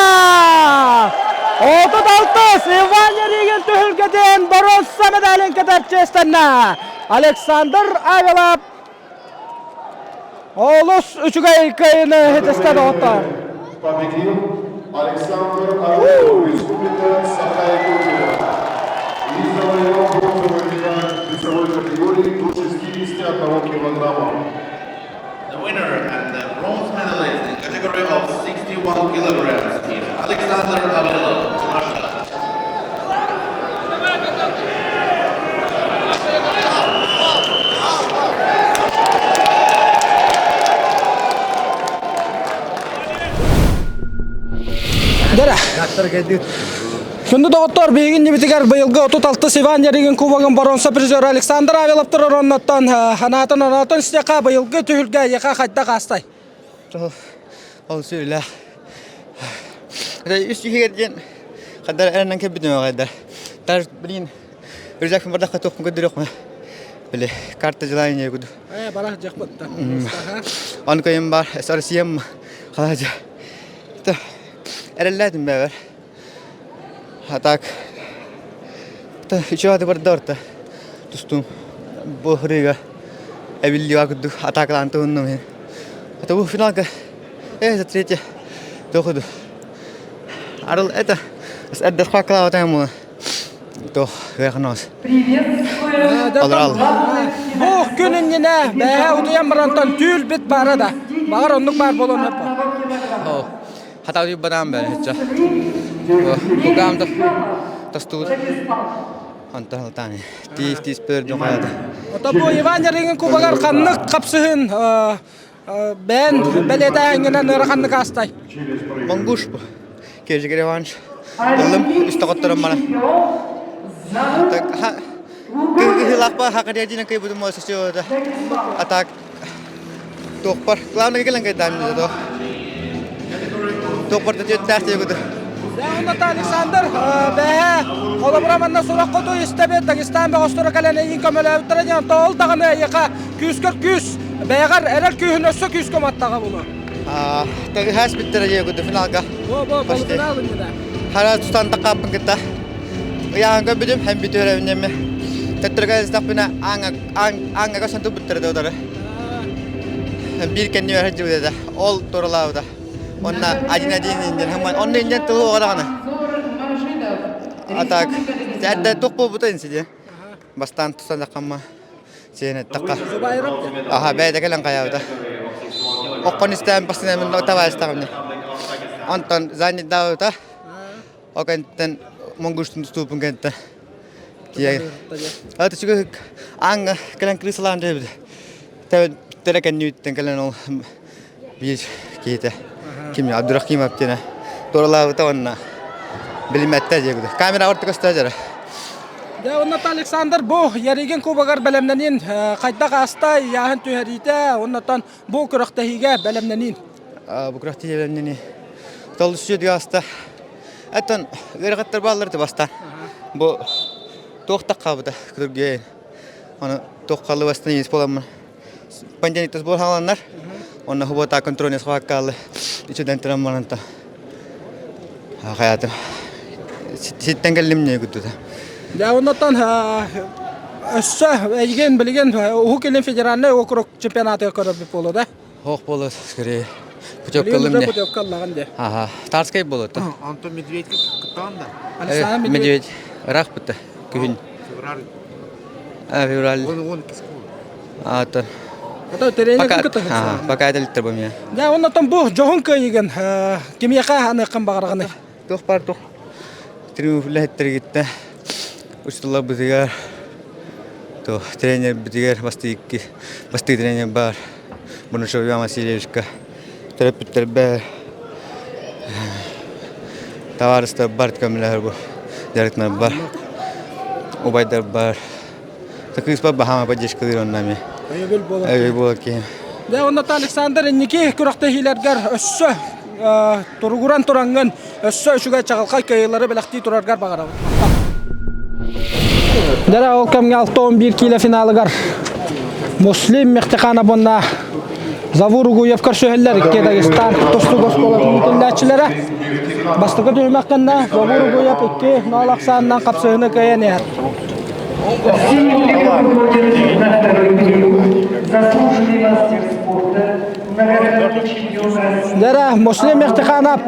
36 Иван Ярыгин түһүлгэтин боруонса медалин кэтэр чиэстэннэ. Александр Авелов олус үчүгэй кыайыыны ситистэ доҕоттор. Победил Александр Авелов, Республика Саха-Якутия. И завоевал бронзовую медаль весовой категории до 61 килограмма. The winner and the bronze medalist in category of 61 kilograms is Alexander Avelov, Russia. Дара. Күндү доҕоттор, биһиги иннибитигэр быйылгы 36 Иван Ярыгин кубогын боруонса призера Александр Авелов оронноттон ханаатын оноотон истиэхэ быйылгы түһүлгэ эйиэхэ хайдах аастай? Ол сүрүлээх. Үс үһүгэр диэн хаддар эрэнэн кэлбитим аҕайдар. Даже блин, рюкзакпын бардахха туохпун көрдөрүөхмэ. Били карта желания куду. Э, барах жакпытта. Аны көйüm бар, Россиям халажа. Эрэллээтим бэбэр. А так, үчүгэй аты барда орто. Тустум бу ырыга эбиллига курдук атаакалаан туһуннум иһин. Это бу финалга это третье доходу. Арыл это эрдэ хакалаабатаҥ то ыараханос. Олорал. Бу күн иннинэ бэйэ утуйан барантан түүл бит баара да. Баҕар оннук баар буолуон өп. Хатаҕы бараан бэрэ Кугаам да тостубут онтон алтааны тиис тиис пөрдүн хайата Ото бу Иван Ярыгин кубогар ханнык хапсыһын бээн бэлиэтээһиҥҥинэн ыараханнык аастай? Монгуш бу. Кежигер Иванович ыллым үс тоҕотторон баран. Кыһылаахпа хакырыадина кыйбытым да. А так Туохпар, главное кэлэн кайдаан доо. Туохпар да түөттээх диэбит. Онно Александр бэһэ холобура манна сурах хоту истэбит Дагестан бөҕөстөрө кэлэн эйин көмөлөөбүттэрэ диэн тоол даҕаны эйиэхэ күүскэр күүс бэйэҕэр эрэл күүһүн өссө күүскэ уматтаҕа булу. Тагыһаас биттэрэ диэбит финалга. Бо бо полуфинал иннинэ. Хара тутан таққаппын кытта. Ыйааһын көрбүтүм, һэм бүтүөрэбин Төттөргө истэхпинэ ааҥҥа көсөн турбуттара да утары. Биир кэннибэр сылдьыбыт этэ. Ол туралаабыта. Онно один-один индиан. Онно индиан тылы оҕо А так, эрдэ туох буолбута инсиди. Бастаан тусан дахамма сиэн эттахха. Аха, бэйдэ кэлэн хайаабыта. Оккон истээн бастынамен табаастаҕым. Онтон занятдаабыта. Ол кэнниттэн монгуштун тустууппун кэнниттэн тиийэ. Аты чугас ааҥҥа кэлэн крысалаан диэбит. Тэбиттэрэ кэннибиттэн кэлэн ол биир киһитэ ким Абдурахимов диэнэ туоралаабыта уонна билиммэттэр диэбит. Камера орто көстө дьара. Дьэ, онно Александр бу Ярыгин кубогар бэлэмнэниин хайдах ааста, ыйааһын түһэриитэ, оннотон бу күрэхтэһиигэ бэлэмнэниин. Бу күрэхтэһиигэ бэлэмнэнии Толсү ааста. Оттон ыарахаттар бааллар да бастаан. Бу туох таххаабыта күтүргэйин. Ону туох халлы бастан иис буоламмын. Понедельниктас буол хааланнар. Онно хубуота контрольный схваткаалы үчүдэн туран баранта. Хаятым. Ситтен кэллим не күттүтэ. Дьэ, оннотон өссө эйигин билигин Уһук Илин федеральнай округ чемпионатыгар көрөрбүт буолуо да? Хоох буолар, скорее. Путевка ылым не. Путевка ыллаҕын де. Ага, Тарскай буолуо то. Антон Медведь кыттаан да? Александр Медведь ыраах бытта күһүн. Февраль. А, февраль. Он он А, то. Ото тренер Пока, кытта. пока это литтер бу меня. Да, оннотон бу дьоһун кыайыгын кимиэхэ аныаххын баҕарҕыный? Туох бар туох триумф үлэһиттэргиттэ учуталларбытыгар то тренербитигэр бастыйыкки бастыы тренер баар Бонушев Иван Васильевичка төрөппүттэрбэр табаарыстарбар көмөлөһөр бу дьарыктанарбар убайдарбар. Кыыспар баһаама поддержкалыыр онно эмиэ. Өйөбүл буолар. Өйөбүл буолар киһи. Дьэ, онно Александр инники күрэхтэһиилэргэр өссө туругуран тураҥҥын өссө үчүгэй чаҕылхай кыайыылары бэлэхтии тураргар баҕарабын. Дьэ, ол кэмҥэ 61 киилэ финалыгар Муслим Мехтиханов уонна Завур Угуев көрсүһэллэр икки Дагестан тустуук оскуолатын иитиллээччилэрэ. Бастакы түһүмэх кэннэ Завур Угуев икки ноол ахсаанынан хапсыһыыны кыайан иһэр. Заслуженный мастер спорта, многократный чемпион России. Дара Муслим Мехтиханов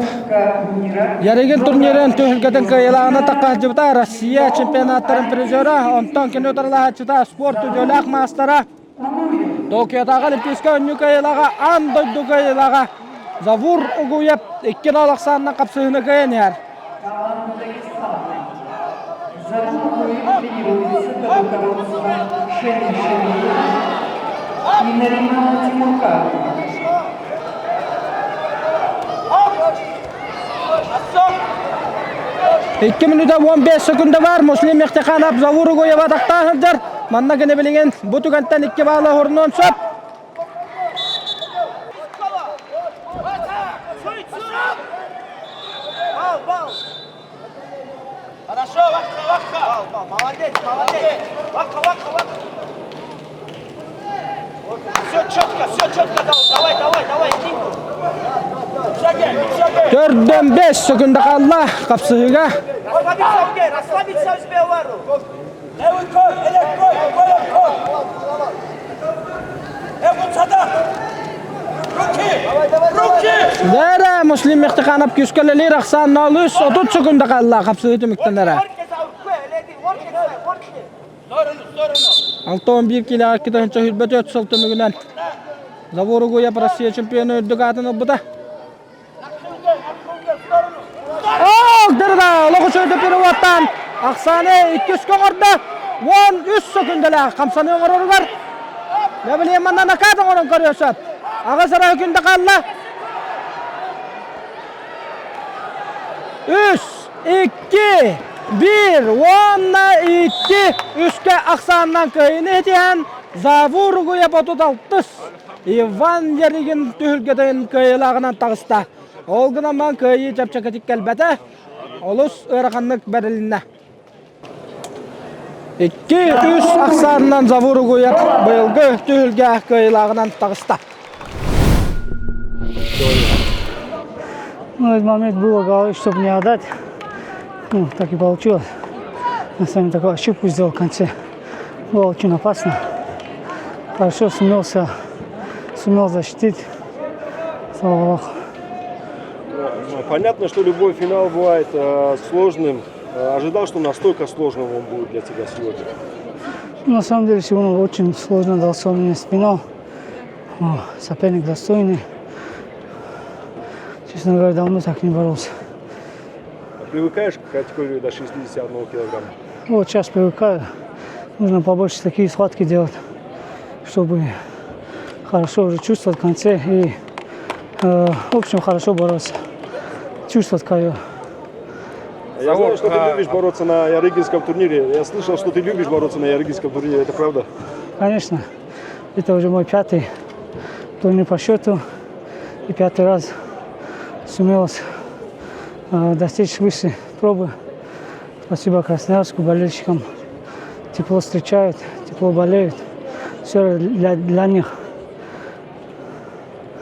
Ярыгин турнирын түһүлгэтин кыайылааҕына таххаһдьыбыта Россия чемпионаттарын призера, онтон кини утарылаһааччыта спорт үтүөлээх маастара Токиотааҕы Олимпийскай оонньуу кыайыылааҕа аан дойду кыайыылааҕа Завур Угуев икки нал ахсаанынан хапсыһыыны кыайан иһэр. Завур Угуев тренируется под руководством Шени Шемина и Наримана Тимурканова. Икки мүнүүтэ 15 секунда бар. Муслим Мехтиханов Завур Угуева тахтаан сылдьар. Манна гына билигин бу түгэнтэн икки баалы хорунуон сөп. Хорошо, вахха, вахха. Молодец, молодец. Вахха, вахха, вахха. Все четко, все четко. Давай, давай, давай, иди. Төрдөн 5 секунда қалла қапсыһыга. Расслабиться успевару. Левый кол, элек кол, кол, кол. Дәрә Муслим Мехтиханов күскәлелер ахсан 0-30 секунда қалла қапсыһы түмүктэнэрэ. 6-11 килоға китанча хүрбөт сыл түмүгүнэн Завур Угуев Россия чемпионы үрдүк аатын ылбыта. Ок, дырда, лоҕу переводтан Ахсаны 200 көңөрдө, 13 секунделээх хамсаны оҥороругар. Лебилиэн манна накат оҥорон көрүөсөп. Аҕыс эрэ күндэ хаалла. Үс, икки, биир уонна икки үскэ ахсаанынан кыайыыны итиһэн Завур Угуев 36 Иван Ярыгин түһүлгэтин кыайыылааҕынан таҕыста. Ол гынан баран кыайыы чэпчэкитик кэлбэтэ, олус ыараханнык бэрилиннэ. Икки үс ахсаанынан Завур Угуев быйылгы түһүлгэ кыайыылааҕынан таҕыста. Ну, этот момент было головой, чтобы не отдать. Ну, так и получилось. На самом деле такую ошибку сделал в конце. Было очень опасно. Хорошо сумелся, сумел защитить. Слава Богу. Понятно, что любой финал бывает сложным. Ожидал, что настолько сложным он будет для тебя сегодня? Ну, на самом деле сегодня очень сложно дался мне финал. О, соперник достойный. Честно говоря, давно так не боролся. А привыкаешь к категории до 61 килограмма? Вот сейчас привыкаю. Нужно побольше такие схватки делать, чтобы хорошо уже чувствовать в конце и, в общем, хорошо бороться. Чувствовать ковер. Я знаю, что ты любишь бороться на Ярыгинском турнире. Я слышал, что ты любишь бороться на Ярыгинском турнире. Это правда? Конечно. Это уже мой пятый турнир по счету. И пятый раз сумел достичь высшей пробы. Спасибо Красноярску, болельщикам. Тепло встречают, тепло болеют. Все для них.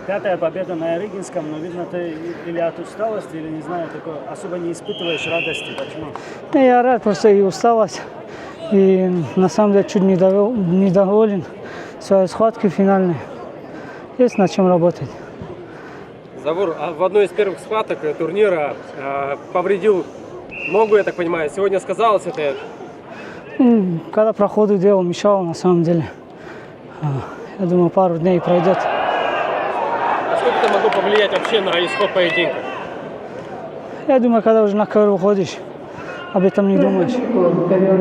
Пятая победа на Ярыгинском, но видно, ты или от усталости, или не знаю, такой, особо не испытываешь радости. Почему? Я рад, просто и усталость. И на самом деле чуть недоволен своей схваткой финальной. Есть над чем работать. Завур, а в одной из первых схваток турнира повредил ногу, я так понимаю. Сегодня сказалось это? Когда проходы делал, мешал на самом деле. Я думаю, пару дней пройдет. Насколько это могло повлиять вообще на исход поединка? Я думаю, когда уже на ковер выходишь, об этом не думаешь.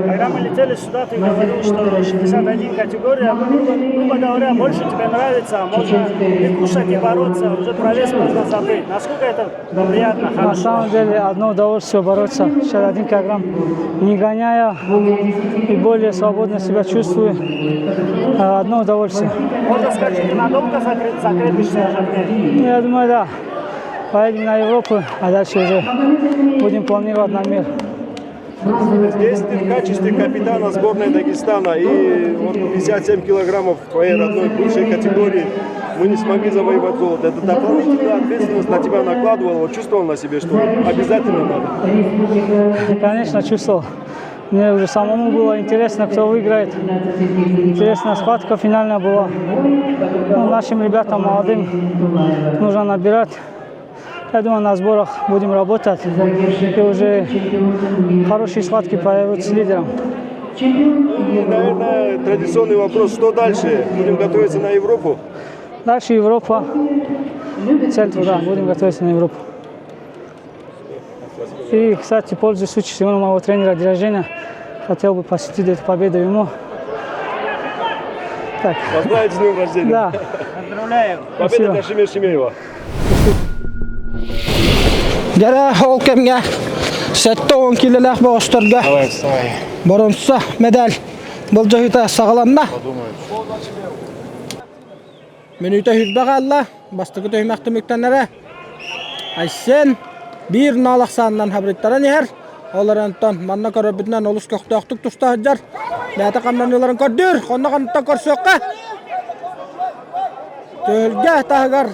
Когда мы летели сюда, ты говорил, что 61 категория, грубо, грубо говоря, больше тебе нравится, можно и кушать, и бороться, уже про вес можно забыть. Насколько это приятно, хорошо? На самом деле, одно удовольствие бороться. 61 килограмм, не гоняя и более свободно себя чувствую. Одно удовольствие. Можно сказать, что ты надолго закрепишься уже в ней? Ну, я думаю, да. Поедем на Европу, а дальше уже будем планировать на мир. Здесь ты в качестве капитана сборной Дагестана и вот 57 килограммов твоей родной бывшей категории мы не смогли завоевать золото. Это дополнительная ответственность на тебя накладывала, вот чувствовал на себе, что обязательно надо? Конечно, чувствовал. Мне уже самому было интересно, кто выиграет. Интересная схватка финальная была. Ну, нашим ребятам молодым нужно набирать. Я думаю, на сборах будем работать. И уже хорошие схватки появятся с лидером. И, наверное, традиционный вопрос, что дальше? Будем готовиться на Европу? Дальше Европа. Цель туда, будем готовиться на Европу. И, кстати, пользуясь случаем, сегодня моего тренера день рождения, хотел бы посвятить эту победу ему. Так. Поздравить с днем рождения. Да. Поздравляем. Победа для Шемир Шемеева. Дьэ ол кэмҥэ 70 киилэлээх бөҕөстөргө боруонса медаль былдьаһыыта саҕаланна. Мүнүүтэ хүрбэ хаалла. Бастакы түһүмэх түмүктэнэрэ. Айсен биир ноол ахсаанынан хабырыттаран иһэр. Ол эрэн манна көрөрбүтүнэн олус көхтөөхтүк туста сылдьар. Бэйэтэ хамнаныыларын көрдүүр. Хонно хонноттон көрсүөххэ. Түһүлгэ таһыгар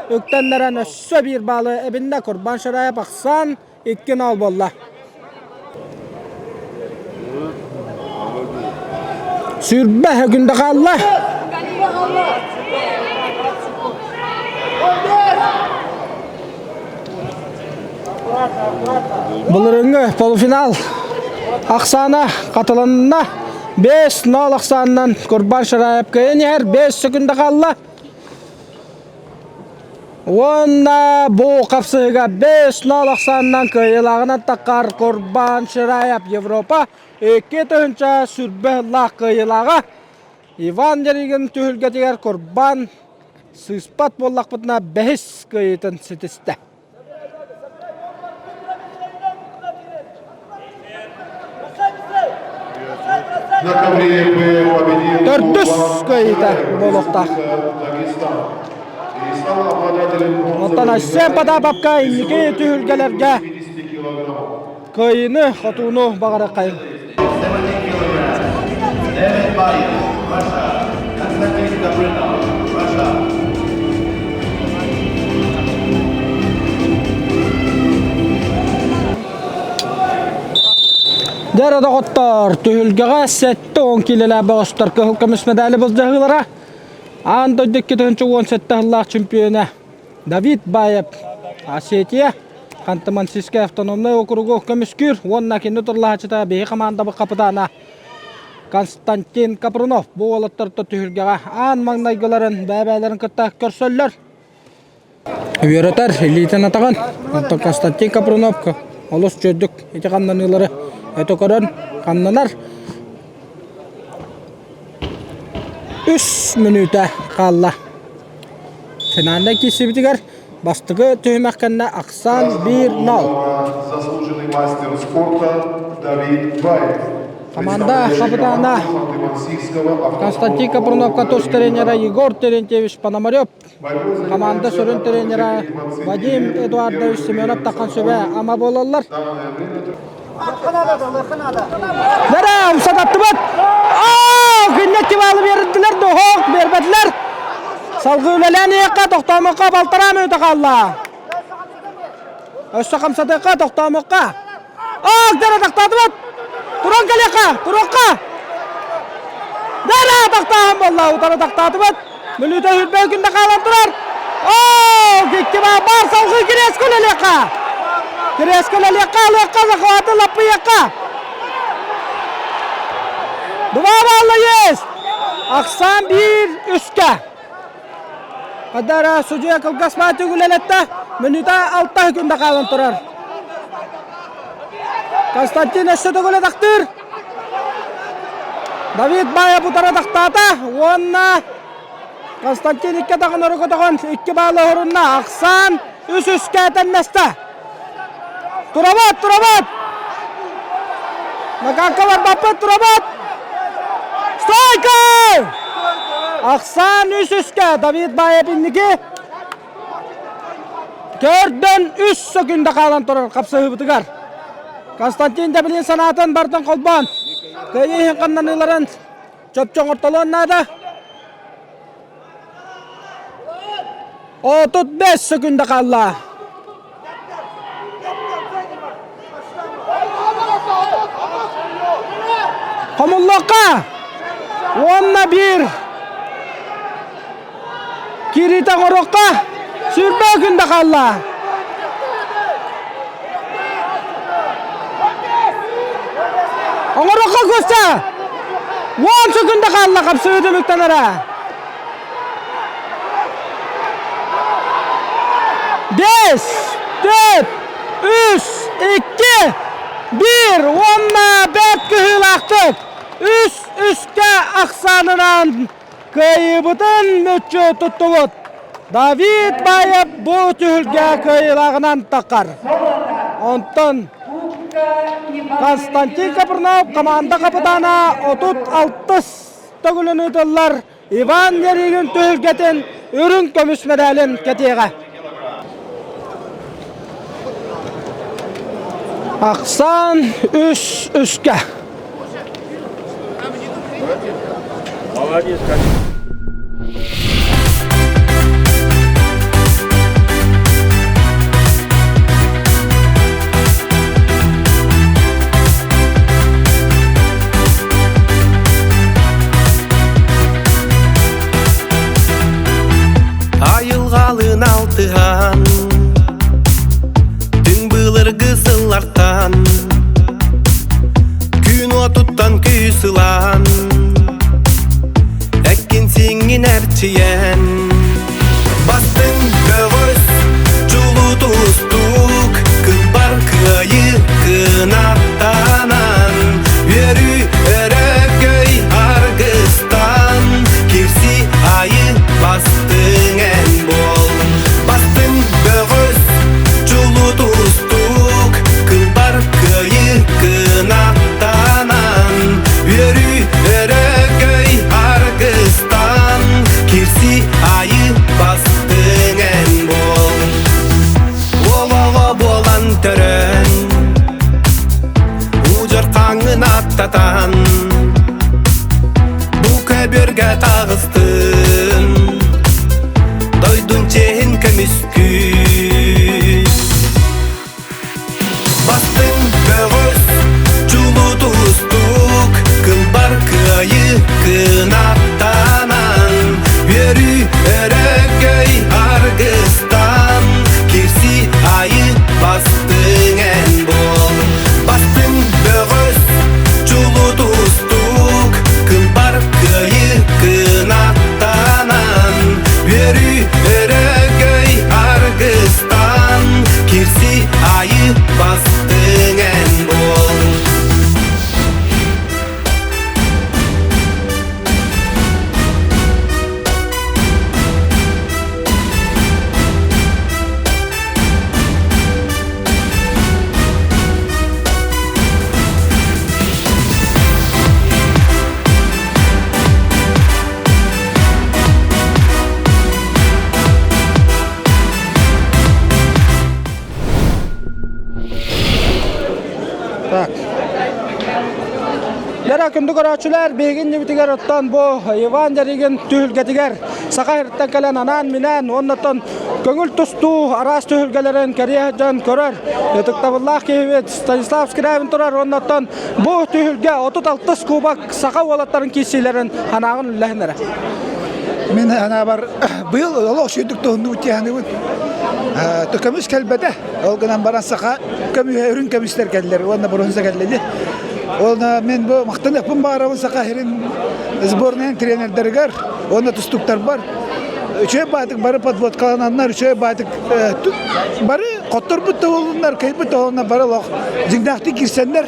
үктэннэрэн өссө биир баалы эбиннэ Курбан Шараев ахсаан 2-0 буолла. Сүүрбэ күндэ хаалла. Былырыҥҥы полуфинал ахсаана хатыланна. 5-0 ахсаанынан Курбан Шараев кыайан иһэр. 5 секунда хаалла. Уонна бу хапсыһыга 5-0 ахсаанынан кыайыылааҕынан таххар Курбан Шираев Европа 2 сүрбэ сыллаах кыайыылааҕа Иван Ярыгин түһүлгэтигэр Курбан сыыспат буоллахпытына бэһис кыайыытын ситистэ. Төрдүс кыайыыта буолуохтаах. Оттон Айсен Потаповка инники түһүлгэлэргэ кыайыыны, хотууну баҕарыаххайын. Дьэ доҕоттор, түһүлгэҕэ 70 киилэлээх бөҕөстөр кыһыл көмүс медали былдьаһыылара аан дойду 2017 сыллаах чемпиона Давид Баев Осетия Ханты-Мансийскай автономнай округу көмүскүүр уонна кини турлаһааччыта биһи хамаандабыт хапытаана Константин Капрунов бу уолаттарта түһүлгэҕэ аан маҥнайгыларын бэйэ-бэйэлэрин кытта көрсөллөр. Үөрэтэр илиитин атаҕын. Онтон Константин Капрунов олус чөдүк ити хамнаныылары өтө көрөн хамнанар. Үс мүнүүтэ хаалла. Финальнай киирсибитигэр бастакы түһүмэх кэннэ ахсаан 1-0. Заслуженный мастер спорта Давид Баев. Команда капитана Константин Капруновка тус тренера Егор Терентьевич Пономарев, команда сүрүн тренера Вадим Эдуардович Семенов таххан сүбэ ама буолаллар. Дара умсататтыбыт! Күннэкки баалы биэрдилэр, доһоох биэрбэтилэр. Салгыы үлэлээн иһиэххэ, тохтоомокко балтараа мүнүүтэ хаалла. Өссө хамсатыахха, тохтоомокко. Ок, дара тохтоотубут! Туран кэлиэххэ, туруохха! Дара тохтооһун буолла, утары тохтоотубут. Мүнүүтэ үрбэ күндэ хаалан турар. Оо, икки баар салгыы кириэскэ үлэлиэххэ. Кириэскэ үлэлиэххэ, ылыахха, захваты лаппыйыахха. Два балла есть. Ахсаан биир үскэ. Кадара судья кылгас мааты үлэлэтте. Мүнүүтэ алта күндэ хаалан турар. Константин өссө төгүл атахтыыр. Давид Баев утары атахтаата уонна Константин икки атаҕын өрө көтөҕөн икки баалы оһорунна. Ахсаан үс үскэ тэннэстэ. Турабат, турабат! Накакка барбаппыт, турабат! Стойка! Ахсаан үс үскэ Давид Баев инники. Төрдөн үс сөкүндэ хаалан турар хапсыһыыбытыгар. Константин Дэбилин санаатын бартын холбоон, кыайыы иһин ханнаныыларын чопчу оҥортолуон наада. 35 сөкүндэ хаалла. Хомуллуохха! Уонна биир Кириитэ оҥоруохха сүүрбэ күн да хаалла. Оҥоруохха Костя! Уон секунда хаалла хапсыы түмүктэнэрэ. Бес, төрт, үс, икки, биир уонна бэрт кыһыылаахтык үс үскэ ахсаанынан Кыайыыбытын мүччү туттубут. Давид Баев бу түһүлгэ кыайыылааҕынан таххар. Онтон Константин Капрынов команда капитана 36 төгүлүн ыытыллар Иван Ярыгин түһүлгэтин үрүҥ көмүс мэдээлин кэтиэҕэ. Ахсаан үс үскэ. Молодец, Айылҕалыын алтыһан Түҥ былыргы сыллартан Күн уотуттан күүс ылан Эккин сиҥҥин эрчийэн Бастыҥ бөҕөс чулуу тустуук Кылбар кыайыы кынаттанан Үөрүү өрөгөй аргыстан Кирси айы бастыҥ эн буол Бастыҥ бөҕөс чулуу тустуук Кылбар кыайыы кынаттанан Үөрүү өрөгөй аргыстан Кирси айы бастыҥ эн буол Уол буолан төрөөн Удьар хаҥын аттатан Бу көбүөргэ таҕыстын Дойдун чиэһин көмүскүү Бастыҥ бөҕөс чулуу тустуук Кылбар кыайыы кынаттанан Үөрүү өрөгөй аргыстан Кирси айы бастыҥ эн буол Бастыҥ бөҕөс чулуу тустуук Кылбар кыайыы кынаттанан Үөрүү өрөгөй аргыстан Кирси айы бастыҥ эн буол Так. Лера күндү көрөөччүлэр, биһиги иннибитигэр оттон бу Иван Ярыгин түһүлгэтигэр Саха сириттэн кэлэн анаан-минээн уоннаттан көҥүл тустуу араас түһүлгэлэрин кэрийэ сылдьан көрөр ытыктабыллаах киһибит Станислав Скрябин турар уоннаттан бу түһүлгэ 36 кубок саха уолаттарын киирсиилэрин санааҕын үллэһин эрэ. Мин санаабар быйыл олох сүүрдүк туһуннубут дии Көмүс кэлбэтэ. Ол гынан баран саха көмүһэ үрүҥ көмүстэр кэллэр уонна бронза кэллэли. Ол мен бу махтаныахпын баарабын саха сирин сборнайын тренердэригэр уонна тустуктарбар үчүгэй баатык бары подводкалананнар үчүгэй баатык бары Хотторбут да буоллуннар, кыайбыт да буоллуннар бары олох дьиҥнээхтик киирсэннэр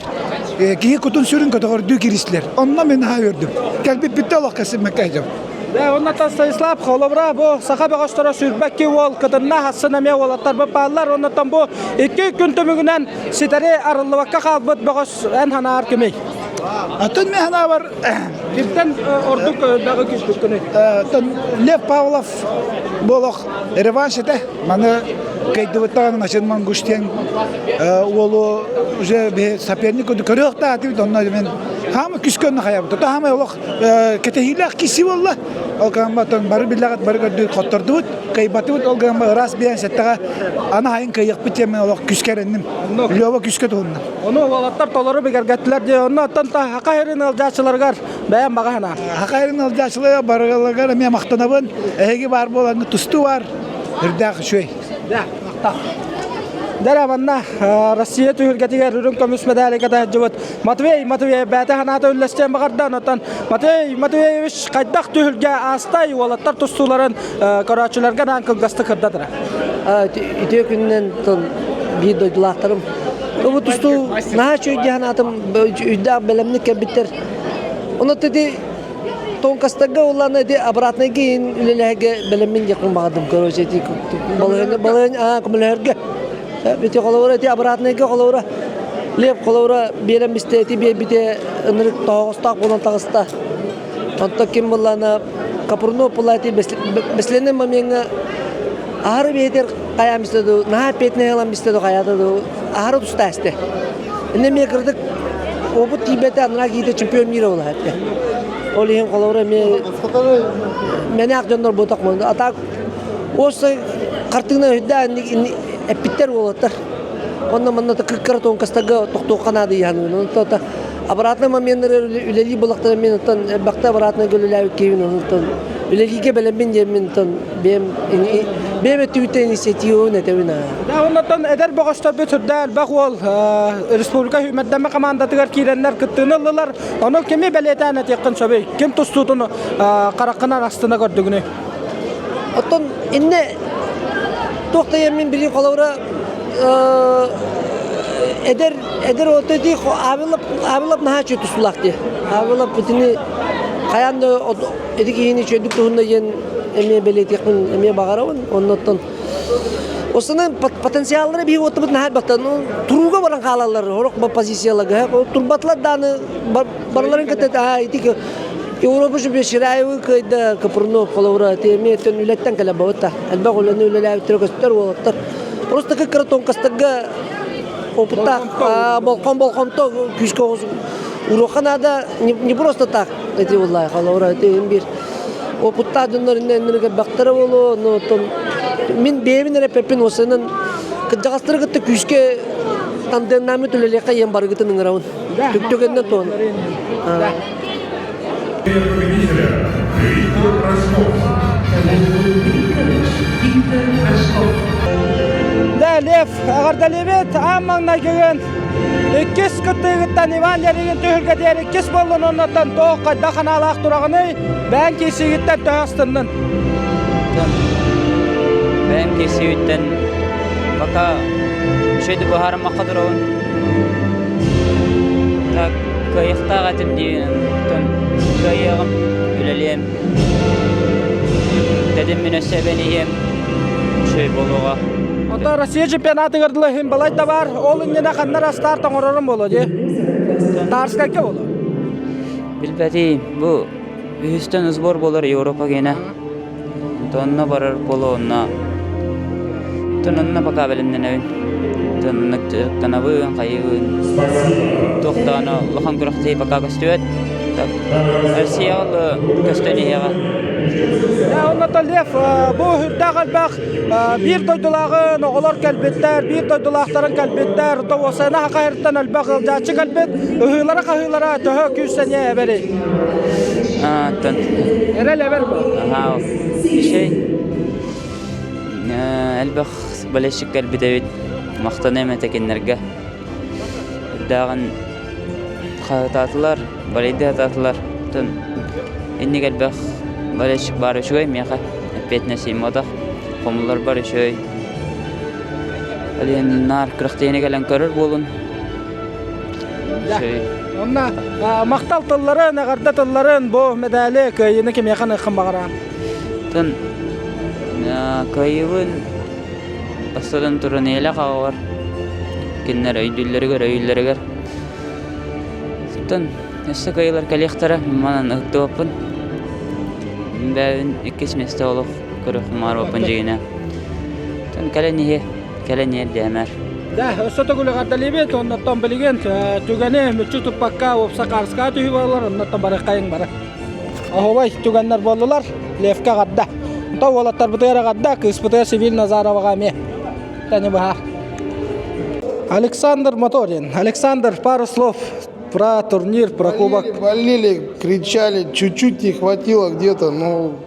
киһи кутун-сүрүн көтөҕөрдүү кииристилэр. Онно мин наһаа үөрдүм. Кэлбиппиттэ олох кэсиммэккэ сылдьабын. Дэ, онно Станислав холобура бу саха бөҕөстөрө сүүрбэкки уол кытынна хассын эмиэ уолаттарбыт бааллар. Оннуттан бу икки күн түмүгүнэн ситэри арыллыбакка хаалбыт бөҕөс эн санаар кимий? Атын мен санаабар Кимтэн ордук бөҕө күүспүккүнүй? Лев Павлов буолох реванш этэ. Маны кыйдыбыттан Начын Мангуш диэн уолу уже биһи соперник көрүөхтаатыбыт онно мен хаама күскөннө хайабыт. Хаама олох кэтэһиилээх киси буолла. Ол гамматон бары биллэҕит бары көрдүүр хоттордубут, кыйбатыбыт ол гамма ыраас биэн сэттэҕэ аны хайын кыйыахпыт диэн мен олох күскэ эрэнним. Лёва күскэ туһунна. Ону уолаттар толору бигэргэттилэр дии. Онно оттон Хаха сирин ыалдьааччыларыгар бэйэм баҕа санаа. Хаха сирин ыалдьааччыларыгар барыларыгар эмиэ махтанабын. Эһиги баар буолаҥҥыт тустуу бар. Үрдээх үчүгэй. Да, махтал. Дэрэ манна Россия түһүлгэтигэр үрүҥ көмүс медали кэтээччибит Матвей Матвеев бэйэтэ санаата үллэстиэн баҕарда. Онтон Матвей Матвеевич хайдах түһүлгэ аастай уолаттар тустууларын көрөөччүлэргэ анаан кылгастык кырдатара. Үтүө күнүнэн биир дойдулаахтарым. Бу тустуу наһаа үчүгэй дии санаатым. Өйдөөх бэлэмник кэлбиттэр. Онон ити тонкостарга улаана ити обратныйга иһин үлэлэһэргэ бэлэммин диэхпин баҕардым. Короче, ити балыһын балыһын аа көмөлөһөргө. Ити холобура ити обратныйга холобура Лев холобура биэрэн бистэ ити биэрбите ынырык тоһоҕостоох буолан таҕыста. Онтон ким буллаана Капрунов була ити бэсленин момеҥҥа аһары биэтер хайаан бистэ ду наһаа петне ылан бистэ ду хайаата ду аһары туста эсте. Инне эмиэ кырдык опыт тиийбэтэ анараа киһитэ чемпион мира була этте. Ол иһин холобура эмиэ мэнээх дьоннор буотах а так осы хартыына үрдээн эппиттэр уолаттар. Онно манна кыккара тонкастарга тохтуохха наада иһанын. Онтон обратный моменнары үлэлии булахтара мен оттон элбэхтэ обратный үлэлээбит киһибин онтон үлэлиигэ бэлэммин диэммин оттон бэйэм бэйэм өттүбүттэн инициативабын этэбин аа. Оннотон эдэр бөҕөстөрбүт сүрдээх элбэх уол республика сүүмэрдэммэ командатыгар киирэннэр кыттыыны ыллылар. Ону кими бэлиэтээн этиэххин сөбүй? Ким тустуутун хараххынан астына көрдүгүнүй? Оттон инне туох да мин билии холобура эдэр эдэр ото дии Авилов Авилов наһаа үчүгэй тустуулаах дии. Авилов итини хайаан да ити киһини үчүгэйдик туһунна диэн эмиэ бэлиэтиэхпин эмиэ баҕарабын. Оннуттан Осынан потенциаллара биһи уоттубут наһаа элбэхтэн турууга баран хаалаллар сорох позицияларга турбатылар дааны барыларын кытта ити Европа Шираевы кыайда Капрунов холобура эмиэ үлэттэн кэлэ бабыта элбэх үлэни үлэлээбиттэрэ көстөр уолаттар просто кыра тонкостарга опыттаах болхон болхомто күүскэ уруохха наада не просто так эти уллай холобура ити бир опыттаах дьоннор иннинэ элбэхтэрэ буолуо но оттон мин бэйэбин эрэ эппэппин осынан кырдьаҕастары кытта күүскэ тандемнааммыт үлэлиэххэ ийэм барыгытын ыҥырабын түгэннэ туон Да, Лев, эҕэрдэлиибит аан маҥнайгыгын иккис кыттыыгыттан Иван Ярыгин түһүлгэтигэр иккис буоллун оннуттан туох хайдах ханаалаах тураҕыный бэйэҥ киирсиигиттэн төһө астыннын Бэйэм киирсиибиттэн пока үчүгэйдик быһаарыммакка турабын. Так кыайыахтаах этим диэн кыайыаҕым, үлэлиэм. Тэтим мин өссө эбэн иһиэм. Үчүгэй буолуоҕа. Онтон Россия чемпионатыгар дылы иһин балай да бар. Ол иннинэ ханна эрэ старт оҥорорум буолуо дии. Тарскайга буолуо. Билбэтим. Бу үһүстэн сбор буолар Европа гиэнэ. Онно барар буолуо онно Оттон онно пока бэлэмнэнэбин. Оттон оннук дьарыктанабын, хайыыбын. Туох даҕаны улахан күрэхтэһии пока көстүбэт. Так Россияҕа көстөн иһиэҕэ. Онно Лев бу үрдээх элбэх биир дойдулааҕын оҕолор кэлбиттэр, биир дойдулаахтарын кэлбиттэр, Тоҕуосана Хахайыртан элбэх ыалдьааччы кэлбит. Ыһыылара-хаһыылара төһө күүс-сэниэ эбэрий? Оттон Эрэл эбэр бу. Аһаа, ишей элбэх болельщик кэлбит эбит. Махтаныам этэ кинилэргэ. Үрдээҕин хаһытаатылар, болейдыы сатаатылар. Оттон инник элбэх болельщик баар үчүгэй миэхэ. Эппиэтинэс ииммотох. Хомулларбар үчүгэй. Олен наар күрэхтэһиини кэлэн көрөр буолун. Онна махтал тылларын, эҕэрдэ тылларын бу медали кыайыыны кимиэхэ аныаххын баҕараҕын? Тын кыайыыбын бастатан туран элэх аҕабар кинилэр өйдүүллэригэр, өйүүллэригэр. Тын өссө кыайыылар кэлиэхтэрэ, манан ыһыктыбаппын. Бэйэбин иккис миэстэ олох көрүөхпүн баҕарбаппын дьигинэ. Тын кэлэн иһи, кэлэн иһэр диэмэр. Да, өссө төгүл эҕэрдэлиибит, оннуттан билигин түгэни мүччү туппакка уопса хаарыскаҕа түһүү буолар, оннуттан барыаххайыҥ бары. Оһуобай түгэннэр буоллулар, Левка эҕэрдэ. Онтон уолаттарбытыгар эҕэрдэ, кыыспытыгар Сибиль Назароваҕа эмиэ. Тэни быһаар. Александр Моторин. Александр, пару слов про турнир, про кубок. Болели, кричали, чуть-чуть не хватило где-то, но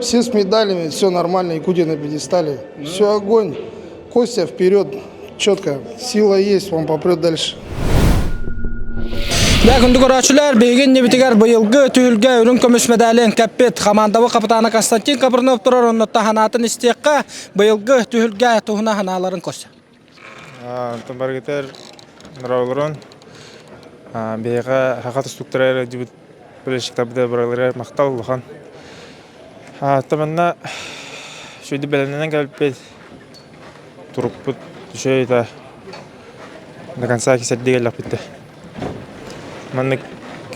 все с медалями, все нормально, Якутия на пьедестале. Все огонь. Костя вперед, четко, сила есть, он попрет дальше. Дэ күндү көрөөччүлэр, биһиги иннибитигэр быйылгы түһүлгэ үрүҥ көмүс медалин кэппит хамаандабы капитана Константин Капрынов турар оннуттан ханаатын истиэххэ, быйылгы түһүлгэ туһуна ханааларын көрсө. Онтон барыгытар нороолорун биһиэхэ саха тустууктара эрэ дьибит болельщиктарбыт барыларыгар махтал улахан. Оттон манна сүдү бэлэмнэнэн кэлбиппит турукпут үчүгэй да до конца кисэрдии кэллэхпит да. Маннык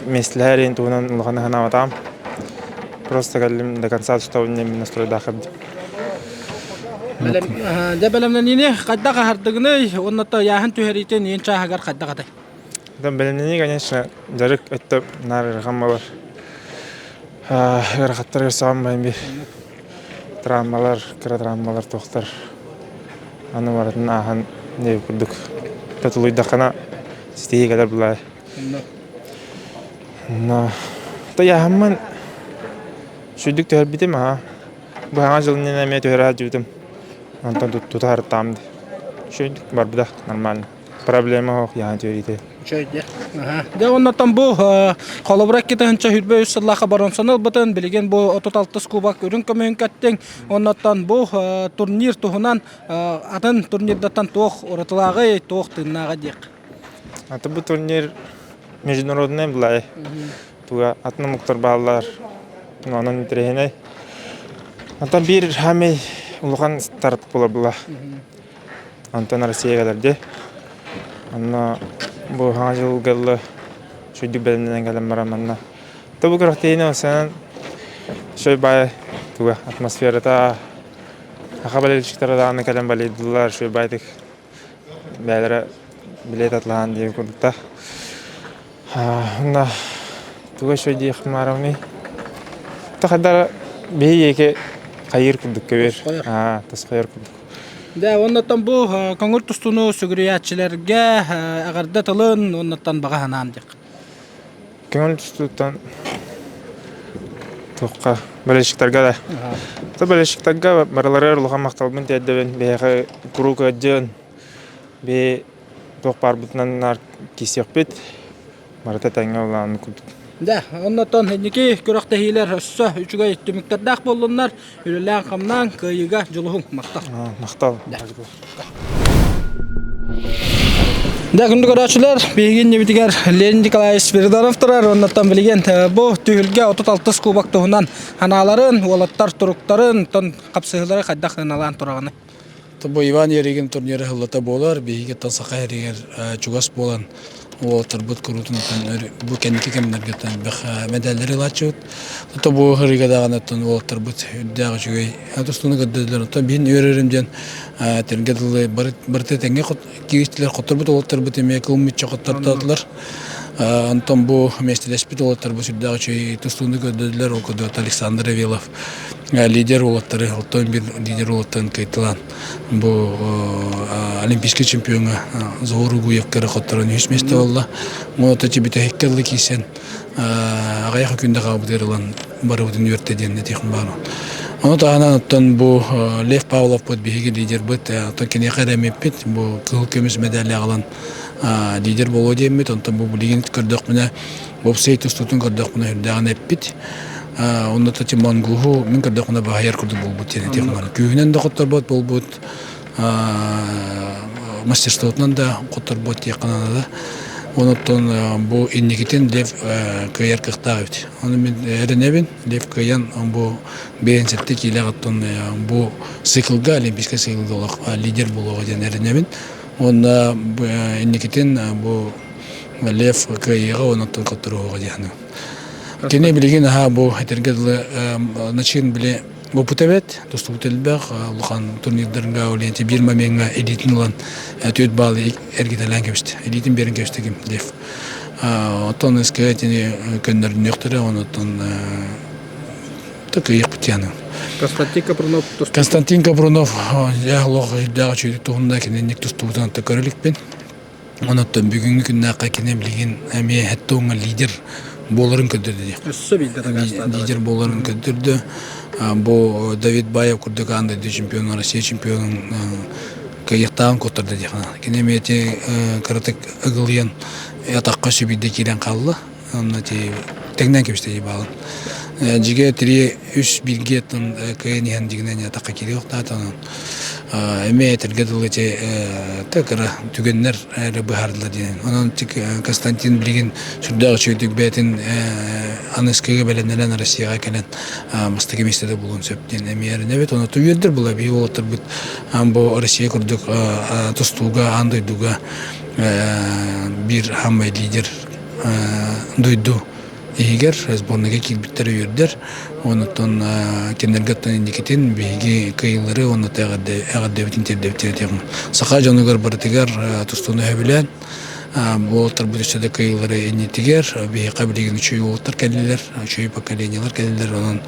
миэстэлэһэр иһин туһунан улаханы санаабатаҕым. Просто кэллим до конца тустабын диэн настройдаах эбит. Дьэ бэлэмнэниини хайдах аһардыгыный уонна ыйааһын түһэриитин иин чааһыгар хайдах этэй? Бэлэмнэнии, конечно, дьарык өттө наар ыарахан буолар. Ыарахаттар саамай биир травмалар, кыра травмалар туохтар аны барытын ааһан диэбит курдук тулуйдаххына ситиһии кэлэр булаа. Но тыйааһыммын сүрдүк түһэрбитим аһа. Бу саҥа дьыл иннинэ эмиэ түһэрэ сылдьыбытым. Онтон тутаһартаам Сүрдүк барбыта нормально. Проблема суох яһан түһэриитэ. Үчүгэй Дьэ оннуттан бу холобура 2023 сыллаахха боронсону ылбытын, билигин бу 36 кубок үрүҥ көмүһүн кэттиҥ. Оннуттан бу турнир туһунан атын турнирдартан туох уратылааҕый, туох тыыннааҕа диэх. Аты бу турнир международный былай. Туга атын омуктар бааллар. Онон интэриэһинэй. Онтон биир хаамай улахан старт була була. Онтон Россия кэлэрди. Онно бу саҥа дьылга ыла үчүгэйдик бэлэмнэнэн кэлэн баран манна тобу күрэхтэһиини ылсанан үчүгэй баай туга атмосферата саха болельщиктара даҕаны кэлэн балыйдылар үчүгэй баайдык бэйэлэрэ билиэт атылаһан диэбит курдуктар. Онно тугу үчүгэй диэх маарамый хайдах биһи диэки хайыыр курдук көбүөр тосхойор курдук Дьэ, оннуттан бу көҥүл тустууну сүгүрүйээччилэргэ эҕэрдэ тылын оннуттан баҕа санаам диэх. Көҥүл тустууттан туохха болельщиктарга да. То болельщиктарга барыларыгар улахан махталбын тиэрдэбин. Биһиэхэ куруук ыалдьыан, биһи туох баарбытынан наар киирсиэхпит. Барыта тэҥҥэ улаанны курдук. Да, оннотон инники күрэхтэһиилэр өссө үчүгэй түмүктэрдээх буоллуннар, үлэлээн-хамнаан кыайыыга дьулуһуҥ. Махтал. Махтал. Да, күндү көрөөччүлэр, биһиги иннибитигэр Ленин Николаевич Спиридонов турар, оннуттан билигин бу түһүлгэ 36 кубок туһунан санааларын, уолаттар туруктарын, тон хапсыһыылары хайдах ыналаан тураҕыный? Бу Иван Ярыгин турнира сыллата буолар. Биһиги Саха сиригэр чугас буолан уолаттарбыт куруутун бу кэнники кэмнэргэ элбэх мэдээллэри ылааччыбыт. Ото бу ыһырыыга даҕаны уолаттарбыт үрдээх үчүгэй тустууну көрдөрдүлэр. Оттон биһин үөрэрим диэн тэргэ дылы барыта тэҥҥэ кииртилэр хотторбут уолаттарбыт эмиэ кыл мүччү хоттортоотулар. Онтон бу миэстэлэспит уолаттарбыт сүрдээх үчүгэй тустууну көрдөрдүлэр. Ол курдук Александр Авилов лидер уолаттары оттон биир лидер уолаттарын кыайталаан бу олимпийский чемпиоҥҥа Заур Угуевка эрэ хотторон үһүс миэстэ буолла. Уонна бүтэһиккэ дылы киирсэн аҕыйах күндэ хаалбытыгар ылан барыбытын үөртэ диэн этиэхпин баҕарабын. Ону таһынан оттон бу Лев Павловпут биһиги лидербыт, оттон киниэхэ эрэммиппит бу кыһыл көмүс медали аҕалан лидер буолуо диэммит, онтон бу билигин көрдөхпүнэ уопсай тустуутун көрдөхпүнэ үрдээҕин эппит. Онно тати монгуһу мин көрдөхпүнэ баһыйар курдук буолбут диэн этиэх баар. Күүһүнэн да хотторбот буолбут. мастерствотунан да хотторбот диэххэ наада. Онуттан бу инникитин Лев кыайар кыахтаах эбит. Ону мин эрэнэбин, Лев кыайан бу 57 киилээх оттон бу циклга, олимпийскай циклга олох лидер буолуоҕа диэн эрэнэбин. Уонна инникитин бу Лев кыайыаҕа онуттан хотторуоҕа диэн. Кини билигин аһаа бу этэргэ дылы начин били опыт эбит, тустубут элбэх, улахан турнирдарга ол биир момеҥҥа илиитин ылан түөрт баалы эргитэлээн кэбистэ. Илиитин биэрэн кэбистэ ким Лев. Оттон СК итини көннөрүнүөхтэрэ, онуттан кыайыахпыт диэн. Константин Капрунов Константин Капрунов дьэ олох үрдээх үчүгэй туһунна кининник тустубутун көрө иликпин. Онуттан бүгүҥҥү күннээххэ кини билигин эмиэ хэттуоҥҥа лидер буоларын көрдөрдө диэх. Өссө биирдэ дакаастаата. Лидер буоларын көрдөрдө. Бу Давид Баев курдук аан дойду чемпионун, Россия чемпионун кыайыахтааҕын куоттарда диэх. Кини эмиэ ити кыратык ыгылыйан атахха сүбүйдэ киирэн хаалла. Онно ити тэҥнээн кэбистэ дии баалын. Дьигэ три үс бииргиэттэн кыайан иһэн дьигинэн атахха киириэхтаата. Онон эмиэ этэргэ дылы ити кыра түгэннэр эрэ быһаардылар диэн. Онон Константин билигин сүрдээх үчүгэйдик бэйэтин аныскыга бэлэмнэнэн Россияҕа кэлэн бастакы миэстэдэ буолуон сөп диэн эмиэ эрэнэбит. Онон үөрдэр була биһиги уолаттарбыт бу Россия курдук тустууга аан дойдуга биир хамай лидер дойду иһигэр сборныйга киирбиттэрэ үөрдэр. Онуттан кинилэргэ оттон инникитин биһиги кыайыылары уонна эҕэрдэбитин тиэрдэбит диэҕим. Саха дьонугар барытыгар тустууну сөбүлээн уолаттарбыт өссө да кыайыылары иннитигэр биһиэхэ билигин үчүгэй уолаттар кэллилэр, үчүгэй поколениелар кэллилэр. Онон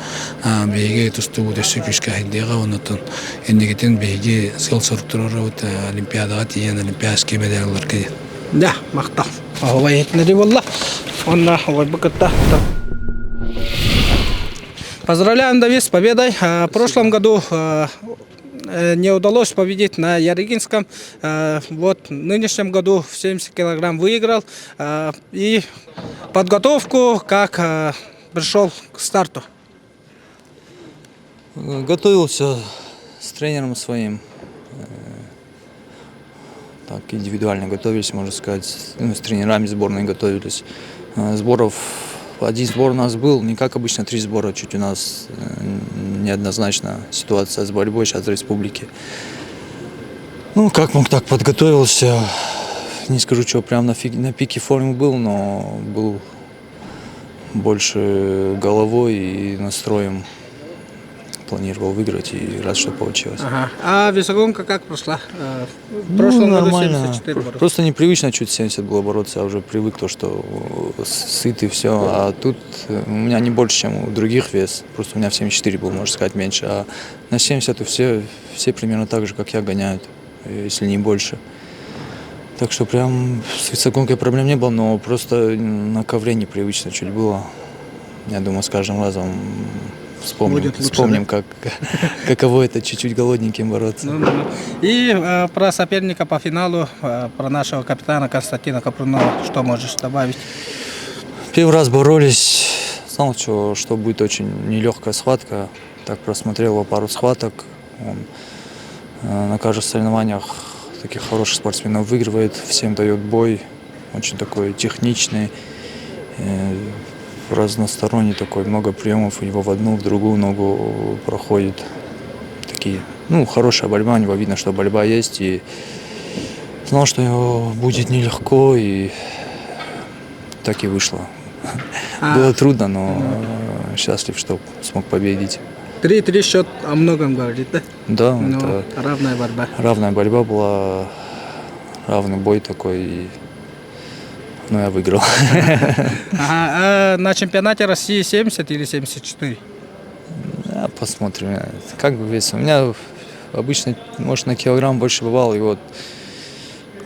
биһиги тустуубут өссө күүскэ сайдыаҕа. Онуттан инникитин биһиги сыал-сорук туруорабыт Олимпиадаҕа тиийэн олимпиадскай медаль ыларга диэн. Да, махтал. Оһуобай иһитиннэрии буолла. Уонна оҕойбут кытта Поздравляем, Давид, с победой. В прошлом году не удалось победить на Ярыгинском. Вот в нынешнем году в 70 килограмм выиграл. И подготовку, как пришел к старту? Готовился с тренером своим. Так, индивидуально готовились, можно сказать. Ну, с тренерами сборной готовились. Сборов один сбор у нас был, не как обычно три сбора, чуть у нас неоднозначно ситуация с борьбой сейчас в республике. Ну, как мог, так подготовился. Не скажу, что прям на пике формы был, но был больше головой и настроем планировал выиграть и рад, что получилось. Ага. А весогонка как прошла? В Ну, прошлом году нормально. 74 боролся. Просто непривычно чуть 70 было бороться, я уже привык то, что сыт и все. А тут у меня не больше, чем у других вес. Просто у меня в 74 был, можно сказать, меньше. А на 70 у все примерно так же, как я, гоняют, если не больше. Так что прям с весогонкой проблем не было, но просто на ковре непривычно чуть было. Я думаю, с каждым разом вспомним, Будет лучше, вспомним да? как, каково это чуть-чуть голодненьким бороться. Ну, ну, ну. И про соперника по финалу, про нашего капитана Константина Капрунова, что можешь добавить? Первый раз боролись, знал, что будет очень нелегкая схватка. Так просмотрел его пару схваток. Он на каждых соревнованиях таких хороших спортсменов выигрывает, всем дает бой. Очень такой техничный, разносторонний такой, много приемов у него в одну, в другую ногу проходит. Такие, ну, хорошая борьба, у него видно, что борьба есть. И знал, что его будет нелегко, и так и вышло. Было трудно, но счастлив, что смог победить. 3-3 счет о многом говорит, да? Да, Ну, это равная борьба. равная борьба была, равный бой такой. И, ну, я выиграл. Ага, а на чемпионате России 70 или 74? А, посмотрим. Как бы вес. У меня обычно, может, на килограмм больше бывал, и вот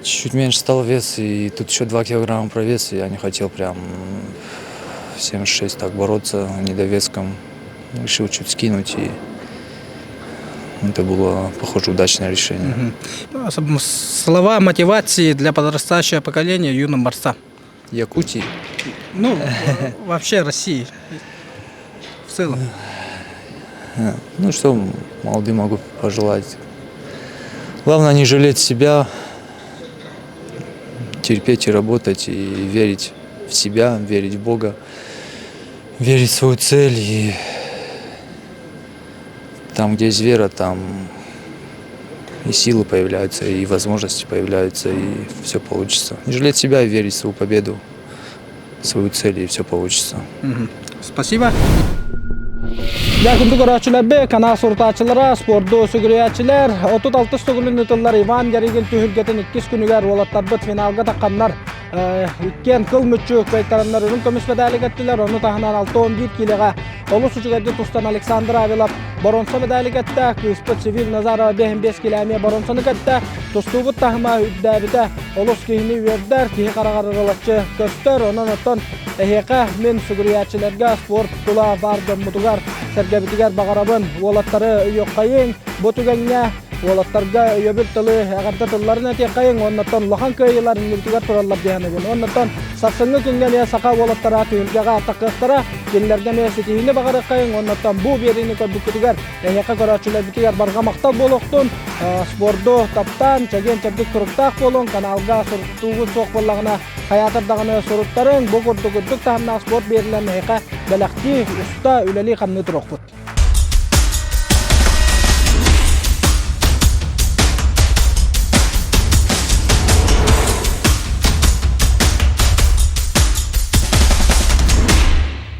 чуть меньше стал вес, и тут еще 2 килограмма провес, и я не хотел прям в 76 так бороться недовеском. Решил чуть скинуть, и это было, похоже, удачное решение. Мгм. Слова мотивации для подрастающего поколения юным борцам. Якутии? Ну, вообще России в целом. Ну, что молодым могу пожелать? Главное не жалеть себя. Терпеть и работать, и верить в себя, верить в Бога, верить в свою цель. И там, где есть вера, там и силы появляются, и возможности появляются, и все получится. Не жалеть себя и верить в свою победу, в свою цель, и все получится. Спасибо. Дьэ, күндү көрөөччүлэрбит, канал сурутааччылара, спорду сүгүрүйээччилэр, 36 төгүлүн ыытыллар Иван Ярыгин түһүлгэтин иккис күнүгэр уолаттарбыт финалга тахханнар иккиэн кыл мүччү кыайтараннар үрүҥ көмүс медали кэттилэр, ону таһынан 61 киилэҕэ олус үчүгэйдик тустан Александр Авилов боронса медали кэттэ, кыыспыт Севиль Назарова 55 килэ эмиэ боронсаны кэттэ, тустуубут таһыма үрдээбитэ олус киһини үөрдэр, киһи хараҕар ырылаччы көстөр, онон оттон эһиэхэ мин сүгүрүйээччилэргэ спорт тула баар дьоммутугар, сэргэбитигэр баҕарабын уолаттары өйүөххэйиҥ, бу түгэҥҥэ Уолаттарга өйөбүл тылы, эҕэрдэ тылларын этиэххэйиҥ, уоннаттан улахан кыайыылар иннибитигэр тураллар диэхэнэбин. Уоннаттан сарсыҥҥы күҥҥэ эмиэ саха уолаттара түһүлгэҕэ таххыахтара, кинилэргэ эмиэ ситиһиини баҕарыаххайыҥ, уоннаттан бу биэриини көрбүккүтүгэр эһиэхэ көрөөччүлэрбитигэр барҕа махтал буолуохтун, спорду таптаан, чэгиэн-чэбдик туруктаах буолуҥ, каналга суруттуугут суох буоллаҕына, хайаатар даҕаны суруттарыҥ, бу курдук үрдүк таһымнаах спорт биэрилэн эһиэхэ бэлэхтии, уста, үлэлии-хамныы туруохпут.